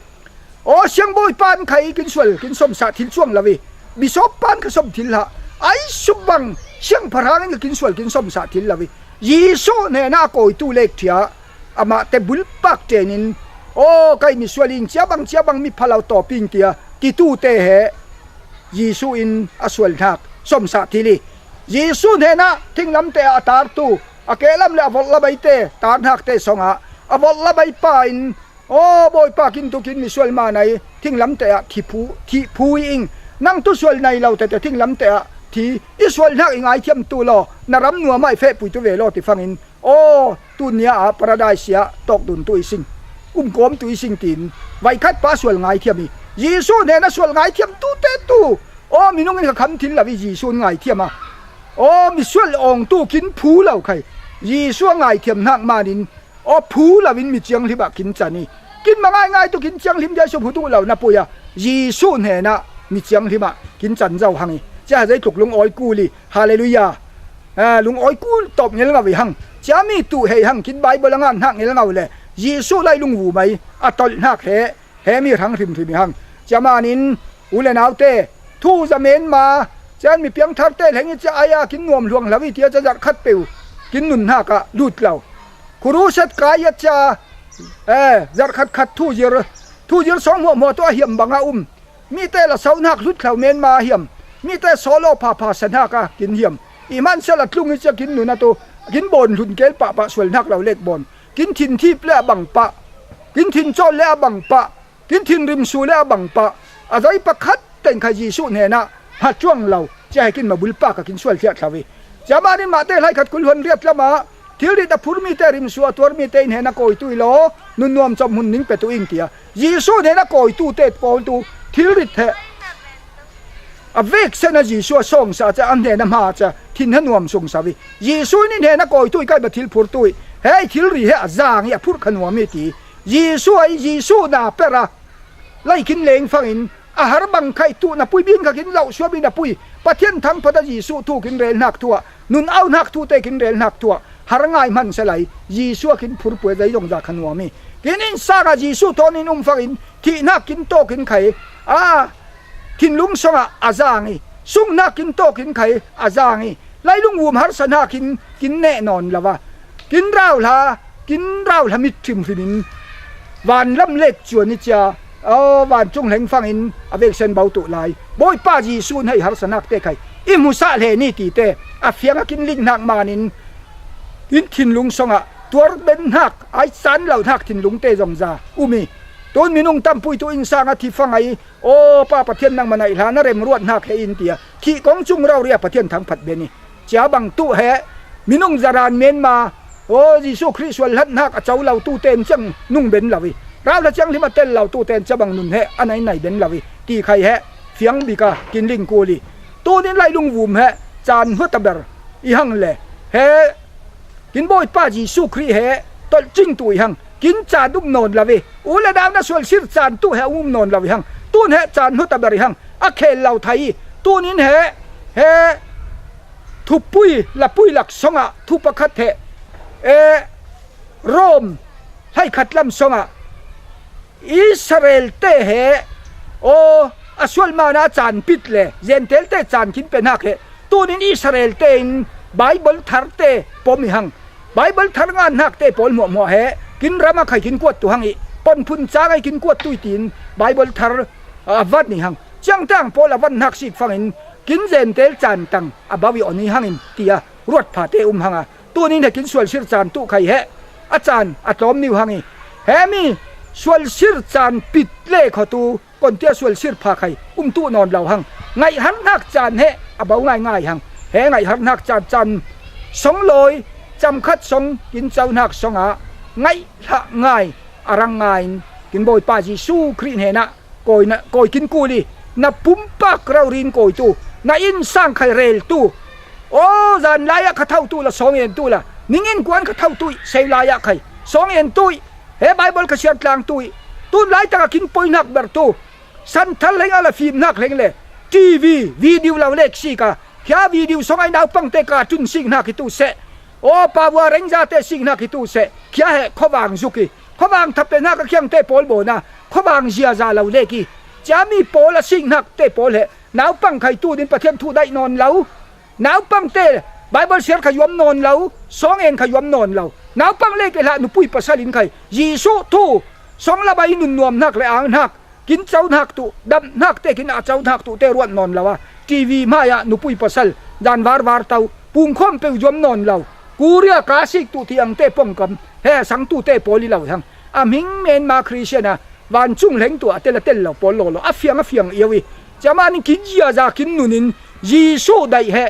Aw, siangbawi pan khai kin sual kin somsah thil cuang lo i, bisop pan kha som thil hlah, ai sum bang siangpahrang in kha kin sual kin somsah thil lo i, Jesuh hnenah a kawitu lekṭhia amah te bulpak ṭenin, aw, kei misual ing, cia bang cia bang mi pha lo tawp ing, tia titu te he Jesuh in a sual hnak somsah thil i, Jesuh hnenah thinglam te ah a tartu, a kehlam le a volh labai te tar hnak te songah a volh labai pa in, aw, Bawipa, kin tukin misual manai thinglam te ah thi phu, thih phu i ing. Nang tu sual nai lo tete thinglam te ah thi, i sual hnak i ngaithiam tu law, na ram nuam ah i fehpui tu ve law ti fangin, aw, tunia ah Paradise ah tawk dun tu i sing, umkawm tu i sing, tiin vaikhat pa sual ngaithiam i, Jesuh hnenah sual ngaithiam tu te tu, aw, minung in kha kham thil lo i Jesuh in ngaithiam a, aw, misual awng tu kin phu lo khai, Jesuh a ngaithiam hnak manin, aw, phu lo in mi cianghlim ah kin can i, kin mangaingai tu kin cianghlim dia sum hu tu lo na pui a, Jesuh hnenah mi cianghlim ah kin can zo hang i, cia zeitluk lungawi kul i, Halleluiah. Ah, lungawi kul tawp ngel ngau i hang. Cia mi tuh hei hang, kin Bible a ngan hnak ngel ngau le Jesuh lailung vum ai a tolh hnak he, he mi hrang hrimhrim i hang. Cia manin u le naute, thu za men ma, cian mi piangtharte leng i cia ai a kin nuam hluang hlo i tia cia zarh khat peuh kin nun hnak ah lut lo. Khuruset kai a cia, eh, zarh khat khat thu zir, thu zir sawng hmuahhmuah tu a hiam bang a um. Mite la so hnak hlut hlo men ma hiam, mite solo phapha sa hnak a kin hiam. I hmansel a tlung i cia kin nun a tu, kin bawn hlun kel pahpah sual hnak lo lek bawn. Kin thin thip le a bang pah, kin thin cawl le a bang pah, kin thin rimsu le a bang pah. A zai pakhat teng kha Jesuh hnenah hmat cuang lo. Cia he kin mabul pak a kin sual thiah thlo i. Cia manin mahte hlai khat kul huan riat lamah thilrit a phur mite, rimsu a tuar mite i hnen a kawi tu i law, nunnuam cawm hun ning pe tu ing tia. Jesuh hnen a kawi tu te pawl tu thilrit he a veksen a Jesuh a sawngsa cia, a hnen a hma cia, thin he nuam sungsa i. Jesuh in i hnen a kawi tu i kai ba thil phur tu i. Hei thilri he a zang i a phurh kha nuam i ti. Jesuh ai, Jesuh na per a lai kin leng fangin a har bang khai tuh na pui bin kha kin lauh suam in a pui. Pathian thangphat a Jesuh thu kin rel hnak thu ah, nun au hnak thu te kin rel hnak thu ah, har ngai hmansel ai, Jesuh a kin phurpui a zai zong za kha nuam i. Kin innsang a Jesuh thawn in um fangin thih hnak kin tawk in khai. A thinlung song ah a zang i, sung hnak kin tawk in khai a zang i. Lailung vum harsa hnak in kin neh nawn lo a, kin rau hla, kin rau hla mit hrimhrim in van lam lek cuan i cia, aw, vancung hleng fangin a veksen bo tuh lai. Bawipa Jesuh in hei harsa hnak te khai i hmuhsah hle ni ti te a fiang a kin ling hnak manin in thinlung song ah tuar ben hnak, ai caan lo hnak thinlung te zong za um i. Tun minung tampui tu innsang a thi fang ai, aw, Pa Pathian nangmah naih hla na remruat hnak he in tia thih kong cung rori a Pathian thangphat ben i. Cia bang tuh he minung zaran men ma, aw, Jesuh Khrih sual hlat hnak a co lo tu ten ciang nung ben lo i, rau hla ciang hlim a tel lo tu ten cia bang nun he a nai nai ben lo i ti khai he fiang bik a kin ling kul i. Tun in lailung vum he caan hnuat a ber i hang le he kin Bawipa Jesuh Khrih he tolh cing tu i hang. Kin caan um nawn lo i, u le nau na sualsir caan tu he um nawn lo i hang. Tun he caan hnuat a ber i hang, a khel lo thai i. Tun in he, he thupui lapui lak song ah thu pakhat he, eh, Rom hlai khat lam song ah Israel te he, aw, a sual mana caan pit le Gentile te caan kin pe hnak he, tun in Israel te in Bible thar te pom i hang. Bible thar ngan hnak te pawl hmuahhmuah he kin ram a khai kin kuat tu hang i, ponphun cang ai kin kuat tu i tiin Bible thar a van i hang. Ciangtang pawl a van hnak sik fangin kin Gentile caan tang a bau i on i hangin tia ruat pha te um hang a. Tun in he kin sualsir caan tu khai he a caan a tlawm ni uh hang i, he mi sualsir caan pit le khaw tu kon tia sualsir pha khai um tu nawn lo hang. Ngaih har hnak caan he a bau ngaingai hang. He ngaih har hnak caan, caan song lawi, cam khat song, kin co hnak song ah ngaih hlah ngai a rang ngai in kin Bawipa Jesuh Khrih hnenah kawi na, kawi kin kul i, na pumpak rori in kawi tu, na innsang khai rel tu, aw, zan lai ah kha tho tu la, sawng en tu la, ning in kuan kha tho tu i, sei lai ah khai sawng en tu i, he Bible kha siar tlang tu i, tun lai tak a kin poi hnak ber tu, san thar hleng a la fim hnak hleng le T V video lo lek sik a, khia video song ai naupang te ka tun sik hnak hi tu seh. Aw, pavua rengza te sik hnak hi tu seh. Khia he khuavang zuk i, khuavang thap pe hnak a khiang te pawl bawn a, khuavang ziaza lo lek i, cia mi pawl a sik hnak te pawl he naupang khai tu din Pathian thu daih nawn lo. Naupang te Bible siar kha yuam nawn lo, sawng en kha yuam nawn lo. Naupang lek i hlah nupui pasal in khai Jesuh thu song lam ai nunnuam hnak le ang hnak, kin co hnak tu, damh hnak te kin a co hnak tu te ruat nawn lo a, T V hmai ah nupui pasal dan varvar to, pungkhawm peuh zuam nawn lo, Korea ka sik tu ti ang te pawngkam he a sang tu te pawl i lo i hang. A hming men ma Christian a vancung hleng tu a tel a tel lo pawl lawlaw a fiang a fiang io i. Cia manin kin ziaza kin nun in Jesuh daih he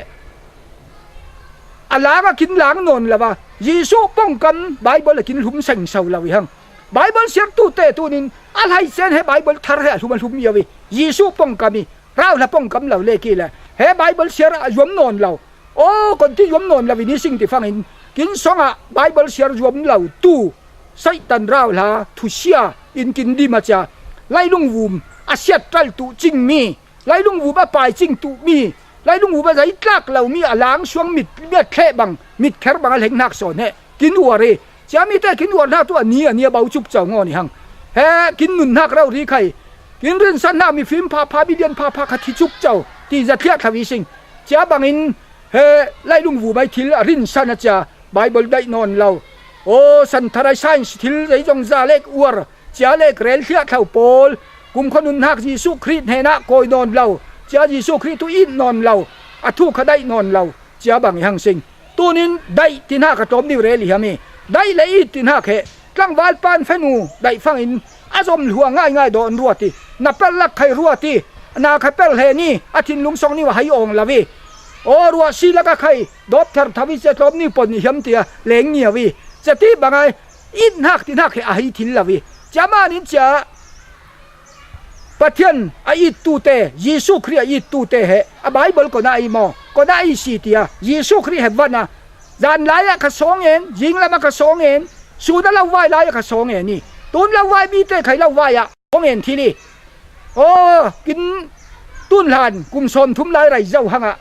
a lang a kin lang nawn lo a, Jesuh pawngkam Bible a kin hlum sengso lo i hang. Bible siar tu te tun in a hlai cen he Bible thar he a hlum a hlum io i, Jesuh pawngkam i, rau hla pawngkam lo lek i le he Bible siar a zuam nawn lo. Aw, kon ti zuam nawn lo i ni sing ti fangin kin song ah Bible siar zuam lo tu Satan rau hla thusia in kin dim a cia, lailung vum a siat tal tu cing mi, lailung vum a pai cing tu mi, lailung vum a zai tlak lo mi, a lang suang mit, mit khleh bang, mit kher bang a hleng hnak sawn he kin uar hi. Cia mite kin uarna tu a ni a ni a bau cuk cau ngaw ni hang. He kin nunhak rau ri khai. Kin rinsanna mifim phapha, milian phapha kha thi cuk cau ti za thliah thlau i sing. Cia bangin he lailung vumai thil a rinsan a cia Bible daih nawn lo. Aw, santhar ai science thil zeizong za lek uar. Cia lek rel thliah thlau pawl. Kumkhua nunhak Jesuh Khrih hnenah kawi nawn lo. Cia Jesuh Khrih tu it nawn lo. A thu kha daih nawn lo. Cia bang i hang sing. Tunin daih tinhak a tlawm niu rel i hiam i. Daih le it tinhak he. Tlangval pan fenu daih fangin a zom lhua ngaingai dawn ruat i. Na pel lak khai ruat i. Na kha pel he ni. A thinlung song niu a hai awng lo i. Aw, ruah si laka khai. Dawp thar thawi cia tlawm niu pon i hiam tia leng niau i. Cia ti bangai. It hnak ti hnak he a hei thil lo i. Cia manin cia Pathian a ittute, Jesuh Khrih a ittute he a Bible kona i maw, kona i si tia Jesuh Khrih he van a, zan lai ah kha sawngen, zinglam ah kha sawngen, sun a lo vai lai ah kha sawngen i. Tun lo vai mite khai lo vai ah sawngen thil i. Aw, kin tun hlan kum sawm thum lai rai zo hangah.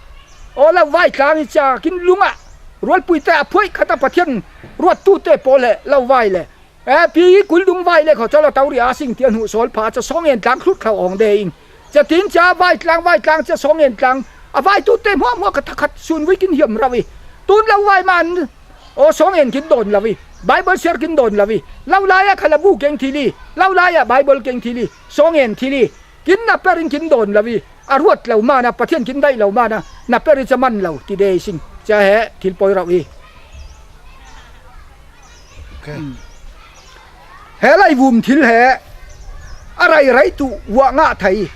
Aw, lo vai tlang i cia kin lungah rualpuite a phuaih khat a Pathian ruattute pawl he lo vai le. Eh, pi kul dung vai le khaw cawla tau ria sing tia hnuh sawl pha cia sawngen tlang hlut khlau awng de in. Cia tin cia vai tlang, vai tlang cia sawngen tlang. A vai tute hmuahhmuah kha thakhat sun vui kin hiam rau i. Tun lo vai man. Aw, sawngen kin dawn lo i. Bible siar kin dawn lo i. Lo lai ah kha labu keng thil i. Lo lai ah Bible keng thil i. Sawngen thil i. Kin na perin kin dawn lo i. A ruat lo mana, Pathian kin daih lo mana, na peri ca man lo, ti de i sing. Cia he, thil pawi rauh i. Okay. Hmm. He laivum thil he, a rairai tu, vuah ngah thai.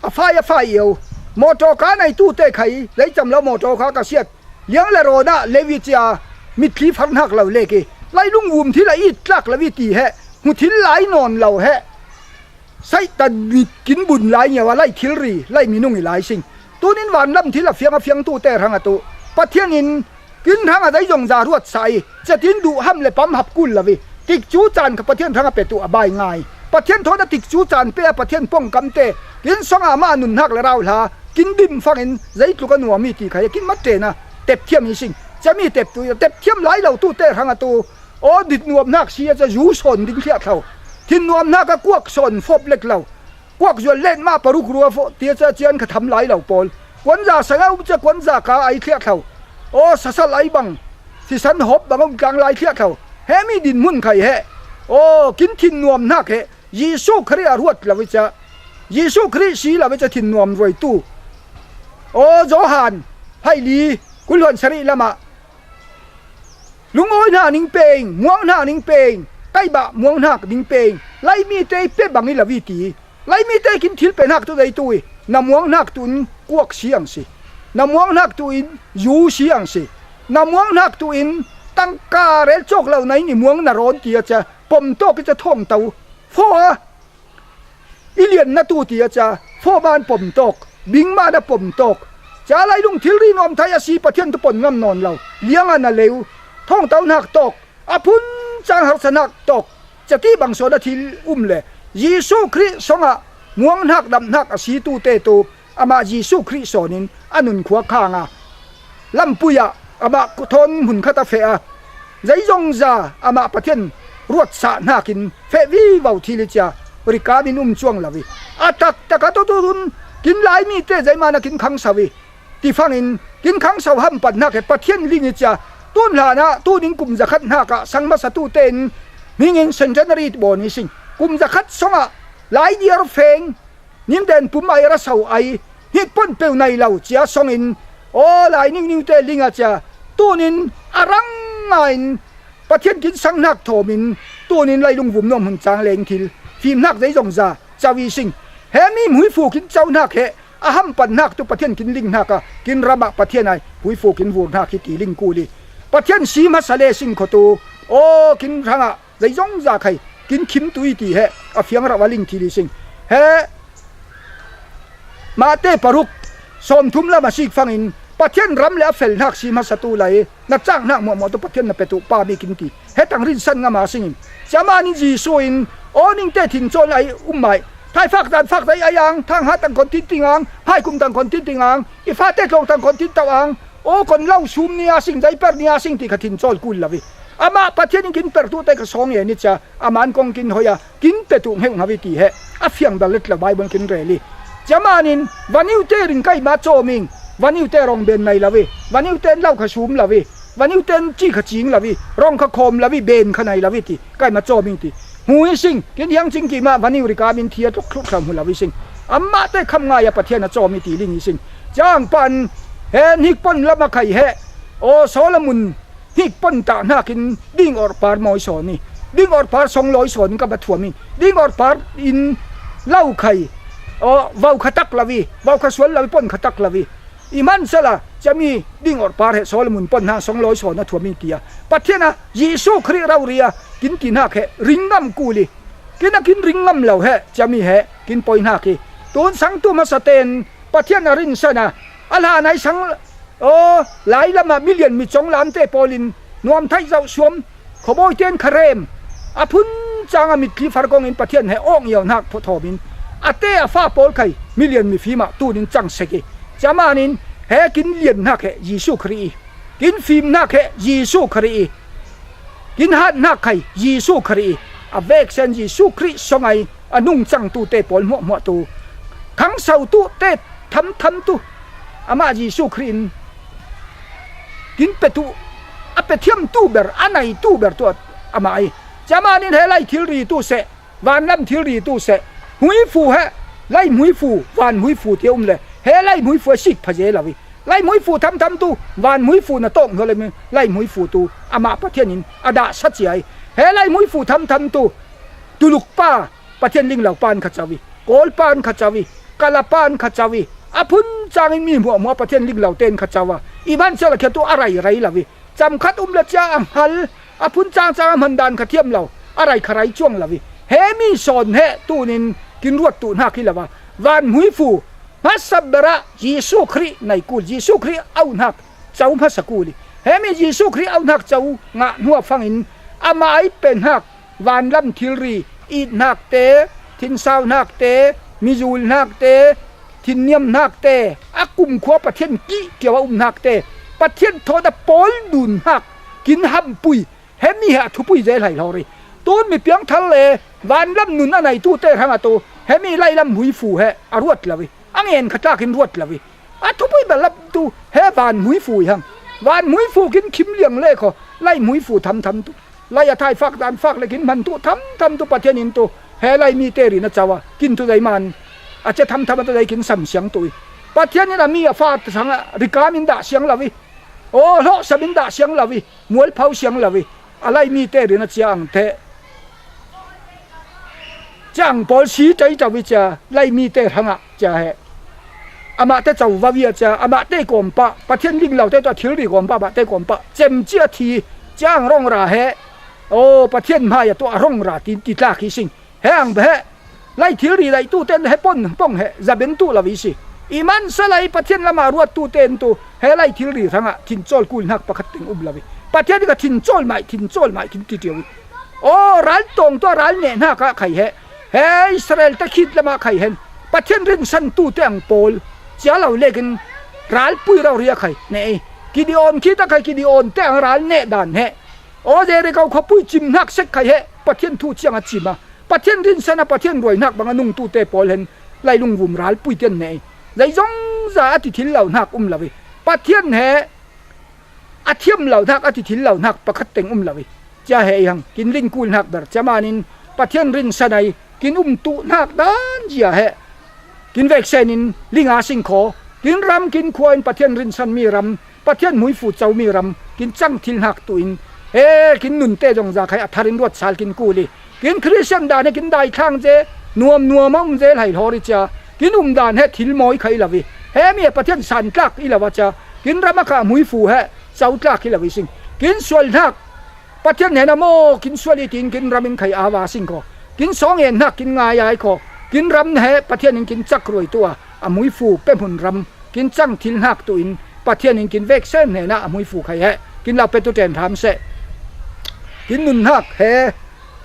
A fai, a fai i o. Mawtaw ka nei tu te khai, leicam lo mawtaw ka ka siat. Liang le rawn ah, lewi cia, mitthli farhnak lo lek i. Lailung vum thil a it tlak lo i ti he, hmu thil lai nawn lo he. Satan mi kin bun lai ngiau a lai thilri, lai minung i lai sing. Tunin vanlam thil a fiang a fiang tu te hrang a tu. Pathian in kin hrang a dai zong za ruat sa i. Cia tin duh ham le pam hap kul lo i. Tikcu caan kha Pathian hrang a pe tu a bai ngai. Pathian thawn a tikcu caan pe a Pathian pongkam te. Kin song a mah nunhak le rau hla. Kin dim fangin zeitluk a nuam i ti khai. Kin mat tena. Tep thiam i sing. Cia mi tep tu i. Tep thiam lai lo tu te hrang a tu. Aw, dit nuamhnak si a ca zu sawn ding thliah thlau. Thin nuamhnak a kuak sawn fawp lek lo. Kuak zual let mah paruk rua fawh tia ca cian kha tham lai lo pawl. Kuanza sanga um ca kuanza ka ai thliah thlau. Aw, sasal ai bang. Sisan hawp bang um tlang lai thliah thlau. He mi din hmun khai he. Aw, kin thin nuamhnak he. Jesuh Khrih a ruat lo i ca. Jesuh Khrih si lo i ca thin nuam ruai tu. Aw, Johan. Haili. Kulhuan sarih lamah. Lungawi hna ning peng, muang hna ning peng, kaibah muang hnak ning peng, Laimi te pe bang i lo i ti. Laimi te kin thil pe hnak tu dei tu i, na muang hnak tu in kuak si ang si. Na muang hnak tu in zu si ang si. Na muang hnak tu in tangka rel cawk lo na in i muang na rawn ti a ca, pom tawk i ca thawng to. Faw a, i lian na tu ti a ca, fawman pom tawk, bingman a pom tawk. Ca lailung thilri nuam thai a si Pathian tu pon ngam nawn lo. Liang a na leu, thawngto hnak tawk, a phun cang harsa hnak tawk. Ca ti bang sawn a thil um le. Jesuh Khrih song a muang hnak dam hnak a si tu te tu. Amah Jesuh Khrih sawnin a nunkhua khang a, lampui ah amah thawn hmun khat a feh a, zeizongza amah Pathian ruatsah hnakin feh vivo thil i cia rikam in um cuang lo i, a taktak a tutun kin Laimi te zeimahna kin khangso i, ti fangin kin khangso hampat hnak he Pathian ling i cia tun hlanah tunin kum zakhat hnakah sang hmasa tu tein hmingin centenary bawn i sing kum zakhat songah Lai diar feng Ninden pum ai ra so ai, hnik pon peu nai lo cia songin, aw lai ningning te linga cia, tunin a rang ngain, Pathian kin sang hnak thawmin, tunin lailung vum nuam hun cang leng thil, fim hnak zeizongza, cawi sing. He mi hmuifu kin cau hnak he, a hampan hnak tu Pathian kin ling hnak a, kin ramah Pathian ai, hmuifu kin vur hnak hi ti ling kul i. Pathian si hmasa le sing kho tu, aw kin hrangah, zeizongza khai, kin khim tu i ti he, a fiang rauh a ling thil i sing. He, Mate paruk, sawmthum lam a sik fangin, Pathian ram le a fel hnak si hmasa tu lai, na cak hnak muahmuah tu Pathian na pe tu pa mi kin ti. He tang rinsan ngam a singin. Cia manin Jesuh in, aw ning te thin cawl ai um mai. Thaifak zan fak zai ai ang, thang ha tang kon tin ting ang, phaikum tang kon tin ting ang, i fate tlawng tang kon tin tau ang, aw kon lo sum ni a sing, zai per ni a sing ti kha thin cawl kul lo i. Amah Pathian in kin pertu te kha sawng e ni cia, a man kong kin hoi a, kin petu ngeu ngavi ti he. A fiang bel let lo Bible kin rel i. Cia manin, vaniu te ring kai ma cawm ing, vaniu te rong ben nai lo i, vaniu te lau kha sum lo i, vaniu te ci kha cing lo i, rong kha khawm lo i, ben kha nai lo i ti, kai ma cawm ing ti. Hu i sing, kin hiang cing ki ma, vaniu rika min thia tluk tluk thlam hu lo i sing. Amah te kham ngai a Pathian a cawm i ti ling i sing. Ciang pan, he nik pon lama khai he. O Solomon, hnik pon ta hnakin ding orpar mawi sawn i, ding orpar song lawi sawn ka ba thuam i, ding orpar in lau khai, aw, vau kha tak lo i, vau kha sual lo i, pon kha tak lo i. I man sala, ciami ding orpar he Solomon pon hna song lawi sawn a thuam i tia. Pathian a, Jesu Khrih rau ria, kin ti hnak he, ring ngam kul i. Kin a kin ring ngam lo he, ciami he, kin poi hnak i. Tun sang tu masa ten, Pathian a rinsan a, a hlan ai sang, aw, lai lamah milian mi cong lamte pawl in nuam thaih zauh suam, khuabawi ten kha rem, a phun cang a mitthli far kong in Pathian he awk ngiau hnak phuthawm in, a te a fa pawl khai milian mi fim ah tun in cang sek i. Cia manin he kin lian hnak he Jesu Khrih i, kin fim hnak he Jesu Khrih i, kin hat hnak khai Jesu Khrih i, a veksen Jesu Khrih song ai a nungcangtu te pawl hmuahhmuah tu, khangso tu te thamtham tu, amah Jesu Khrih in kin petu, a pethiam tu ber, a nai tu ber tu amah i. Cia manin he lai thilri tu seh, vanlam thilri tu seh, hmuifu he, lai hmuifu, van hmuifu ti a um le, he lai hmuifu a sik pha zel lo i. Lai hmuifu thamtham tu, van hmuifu na tawk hnuah le mi, lai hmuifu tu, amah Pathian in a dah sa cia i. He lai hmuifu thamtham tu, tuluk pa, Pathian linglo pan kha co i, kawl pan kha co i, kala pan kha co i, a phun cangin mi hmuahhmuah Pathian linglo ten kha co a, i man sala khia tu a rai rai lo i, cam khat um le cia a hngal, a phun cang cang a hman dan kha thiam lo, a rai kha rai cuang lo i, he mi sawn he tunin kin ruat tu hnak hi lo a, van hmuifu, hmasa berah Jesu Khrih nai kul, Jesu Khrih auhnak co hmasa kul i, he mi Jesu Khrih auhnak co ngah hnuah fangin amah ai pe hnak vanlam thilri, it hnak te, thinsau hnak te, mizul hnak te, thinniam hnak te, a kumkhua Pathian kih kiau a um hnak te, Pathian thawhna pawl dun hnak kin hampui, he mi he a thupui zel hai hlawr i. Tun mi piangthar le vanlam nun a naitu te hrang a tu, he mi lailam hmuifu he a ruat lo i, a ngen kha tlak in ruat lo i. A thupui bel lam tu, he van hmuifu i hang. Van hmuifu kin khim liang le kho, lai hmuifu thamtham tu. Lai a thai fak dan fak le kin hman tu thamtham tu Pathian in tu. He lai mi te rin a co a, kin tu dai man. A cia thamtham a tu dai kin sam siang tu i. Pathian in a mi a fa sang a, rikam in dah siang lo i. Aw, hlawhsam in dah siang lo i. Mualphau siang lo i. A lai mi te rin a cia ang te. Ciang pawl si ṭai ṭau i cia, lai mi te hrangah cia he. Amah te co va via cia, amah te kawm pah, Pathian linglo te tu a thilri kawm pah, amah te kawm pah, cem cia thi, ciang rawng ra he. Aw, Pathian hmai a tu a rawng ra ti, ti tlak hi sing. He ang he, lai thilri daihtu ten he pon pong he, zaben tu lo i si. I man sala i Pathian lama ruattu ten tu, he lai thilri hrangah thincawl kul hnak pakhat teng um lo i. Pathian ka thincawl mai, thincawl mai, kin ti ṭiau i. Aw, ral tawng tu a ral neh hnak ah khai he. He Israel te khit lamah khai hen. Pathian rinsan tu te ang pawl. Cia lo lekin ral pui rau ria khai. Neh i. Gideon khit a khai Gideon te ang ral neh dan he. Aw, Jericho khuapui cim hnak sek khai he. Pathian thu ciang a cim a. Pathian rinsan a Pathian ruai hnak bang a nungtu te pawl hen. Lai lungvum ral pui tian neh i. Zai zong za a ti thil lo hnak um lo i. Pathian he a thiam lo hnak, a ti thil lo hnak pakhat teng um lo i. Cia he i hang, kin ling kul hnak ber. Cia manin Pathian rinsan ai, kin um tu hnak dan zia he. Kin veksen in, linga sing kho. Kin ram, kin khua in Pathian rinsan mi ram, Pathian hmuifu co mi ram, kin cang thil hnak tu in. He, kin nun te zong za khai a thar in ruat sal kin kul i. Kin Khristian dan he kin dai thlang ze, nuam nuam a um ze lai hlawr i cia. Kin um dan he thil mawi kha i lo i. He mi he Pathian san tlak i lo a cia. Kin ram a kha hmuifu he, co tlak i lo i sing. Kin sual hnak, Pathian he na maw, kin sual i tin kin ram in khai a va sing kho. Kin sawng en hnak, kin ngai ai kho. Kin ram he Pathian in kin cak ruai tu a, a hmuifu pe hmun ram. Kin cang thil hnak tu in Pathian in kin veksen hnenah a hmuifu khai he. Kin lau petu ṭen hram seh. Kin nun hnak he.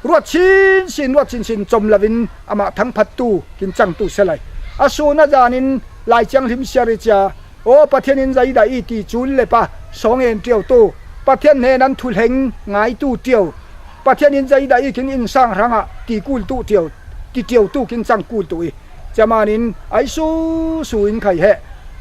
Ruat sinsin, ruat sinsin com lo in amah thangphattu kin cangtu se lai. A sun a zan in Lai Thianghlim siar i cia. Aw, Pathian in zeidah i ti cun le pa sawng en ṭiau tu. Pathian hnen an thulheng ngaitu tiu, Pathian in zeidah i kin insang hrangah ti kul tu tiu, ti tiu tu kin cang kul tu i, ciamanin ai susu in khai he.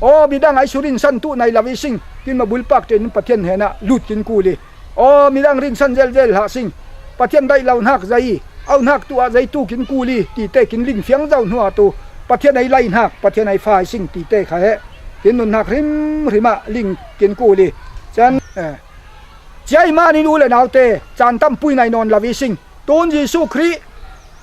Aw, midang ai su rinsan tu nai lo i sing, kin ma bulpak tein Pathian hnenah lut kin kul i. Aw, midang rinsan zelzel hlah sing, Pathian daih lo hnak zei, au hnak tu ah zei tu kin kul i, ti te kin ling fiang zo hnuah tu, Pathian ai lai hnak, Pathian ai fai sing ti te kha he. Kin nun hnak hrimhrim ah ling kin kul i. Can, eh. Cia i manin u le naute, caan tam pui nai nawn lo i sing. Tun Jesuh Khrih,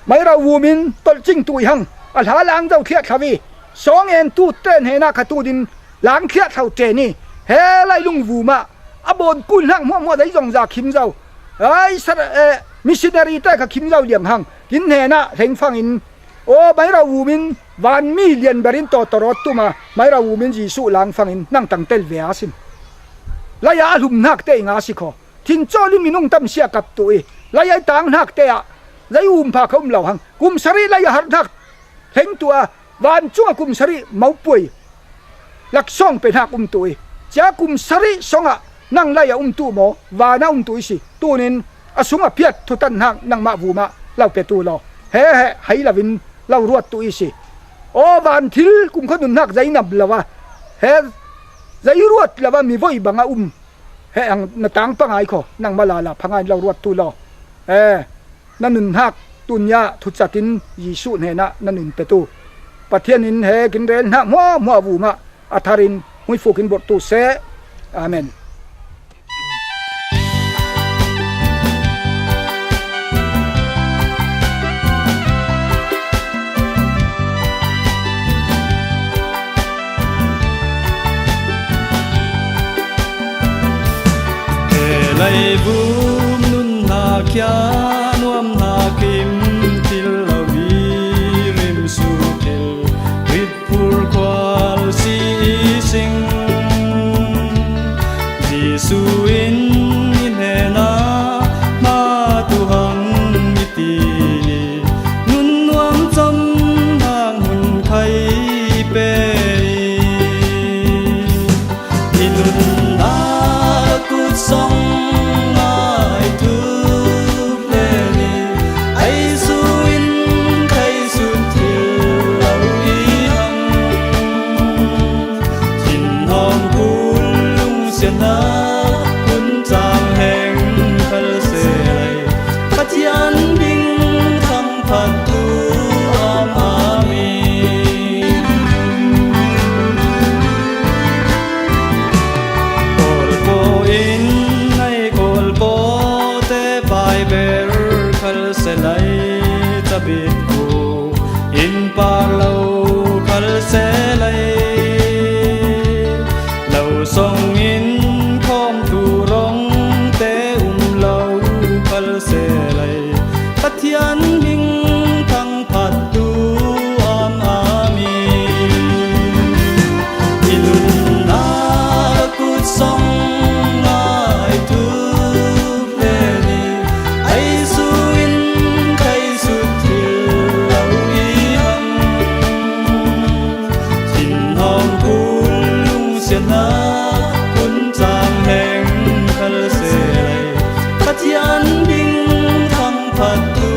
mairau vum in tolh cing tu i hang, a hla lang zo thliah thlo i, sawng en tu te hnenah kha tu din lang thliah thlo ṭen i, he lai lungvum ah, a bawn kul hnak hmuahhmuah dei zong za khim zo. Ai, sar, eh, missionary te kha khim zo liang hang, kin hnenah hlengfang in, aw, mairau vum in vanmi lian ber in tawtawrawt tum a, mairau vum in Jesuh langfang in nang tang tel ve a sim. Lai ah a hlum hnak te i nga si khaw. Thin cawl in minung tam sia kap tu i, lai ai tang hnak te ah, lai um pha kha um lo hang. Kum sarih lai a har hnak hleng tu a, vancung a kum sarih mopuai laksawng pe hnak um tu i, cia kum sarih song ah nang lai a um tu maw, van a um tu i si. Tunin a sung a phiat thutan hnak nangmah vum ah lo pe tu law. He he, hei lo in lo ruat tu i si. Aw, van thil kumkhua nun hnak zei nam lo a, he zei ruat lo a mi voi bang a um. He ang na tang pangai khaw, nangmah lala phangai lo ruat tu law. Eh, na nun hnak tun ya thucat in Jesuh hnenah na nun pe tu. Pathian in he kin rel hnak hmuahhmuah vum ah a thar in hmuifuk in burh tu seh. Amen. He lai vum nun hna kia nuam hna kim thil lo i rim su thil rit phur khual si i sing. Jesuh in i hnenah hma tu hang i ti i nun nuam cam hang hun khai pe i. I nunnak kut song ngai tuk len i, ai su in khai sut thil lo i hang. Thinhawng kul lungsiatnak hun cang heng khal se lai, Pathian ding thangphat tu am ami. Kawl paw in ngai kawl paw te Baibel khal se lai, cabit ku in par lo khal se lai. Lo song in khawm tu rong te um lo khal se lai. Pathian hming thangphat tu am ami. I nunnak kut song ngai tuk len i, ai su in khai sut thil lo i hang. Thinhawng kul lungsiatnak hun cang heng khal se lai, Pathian ding thangphat tu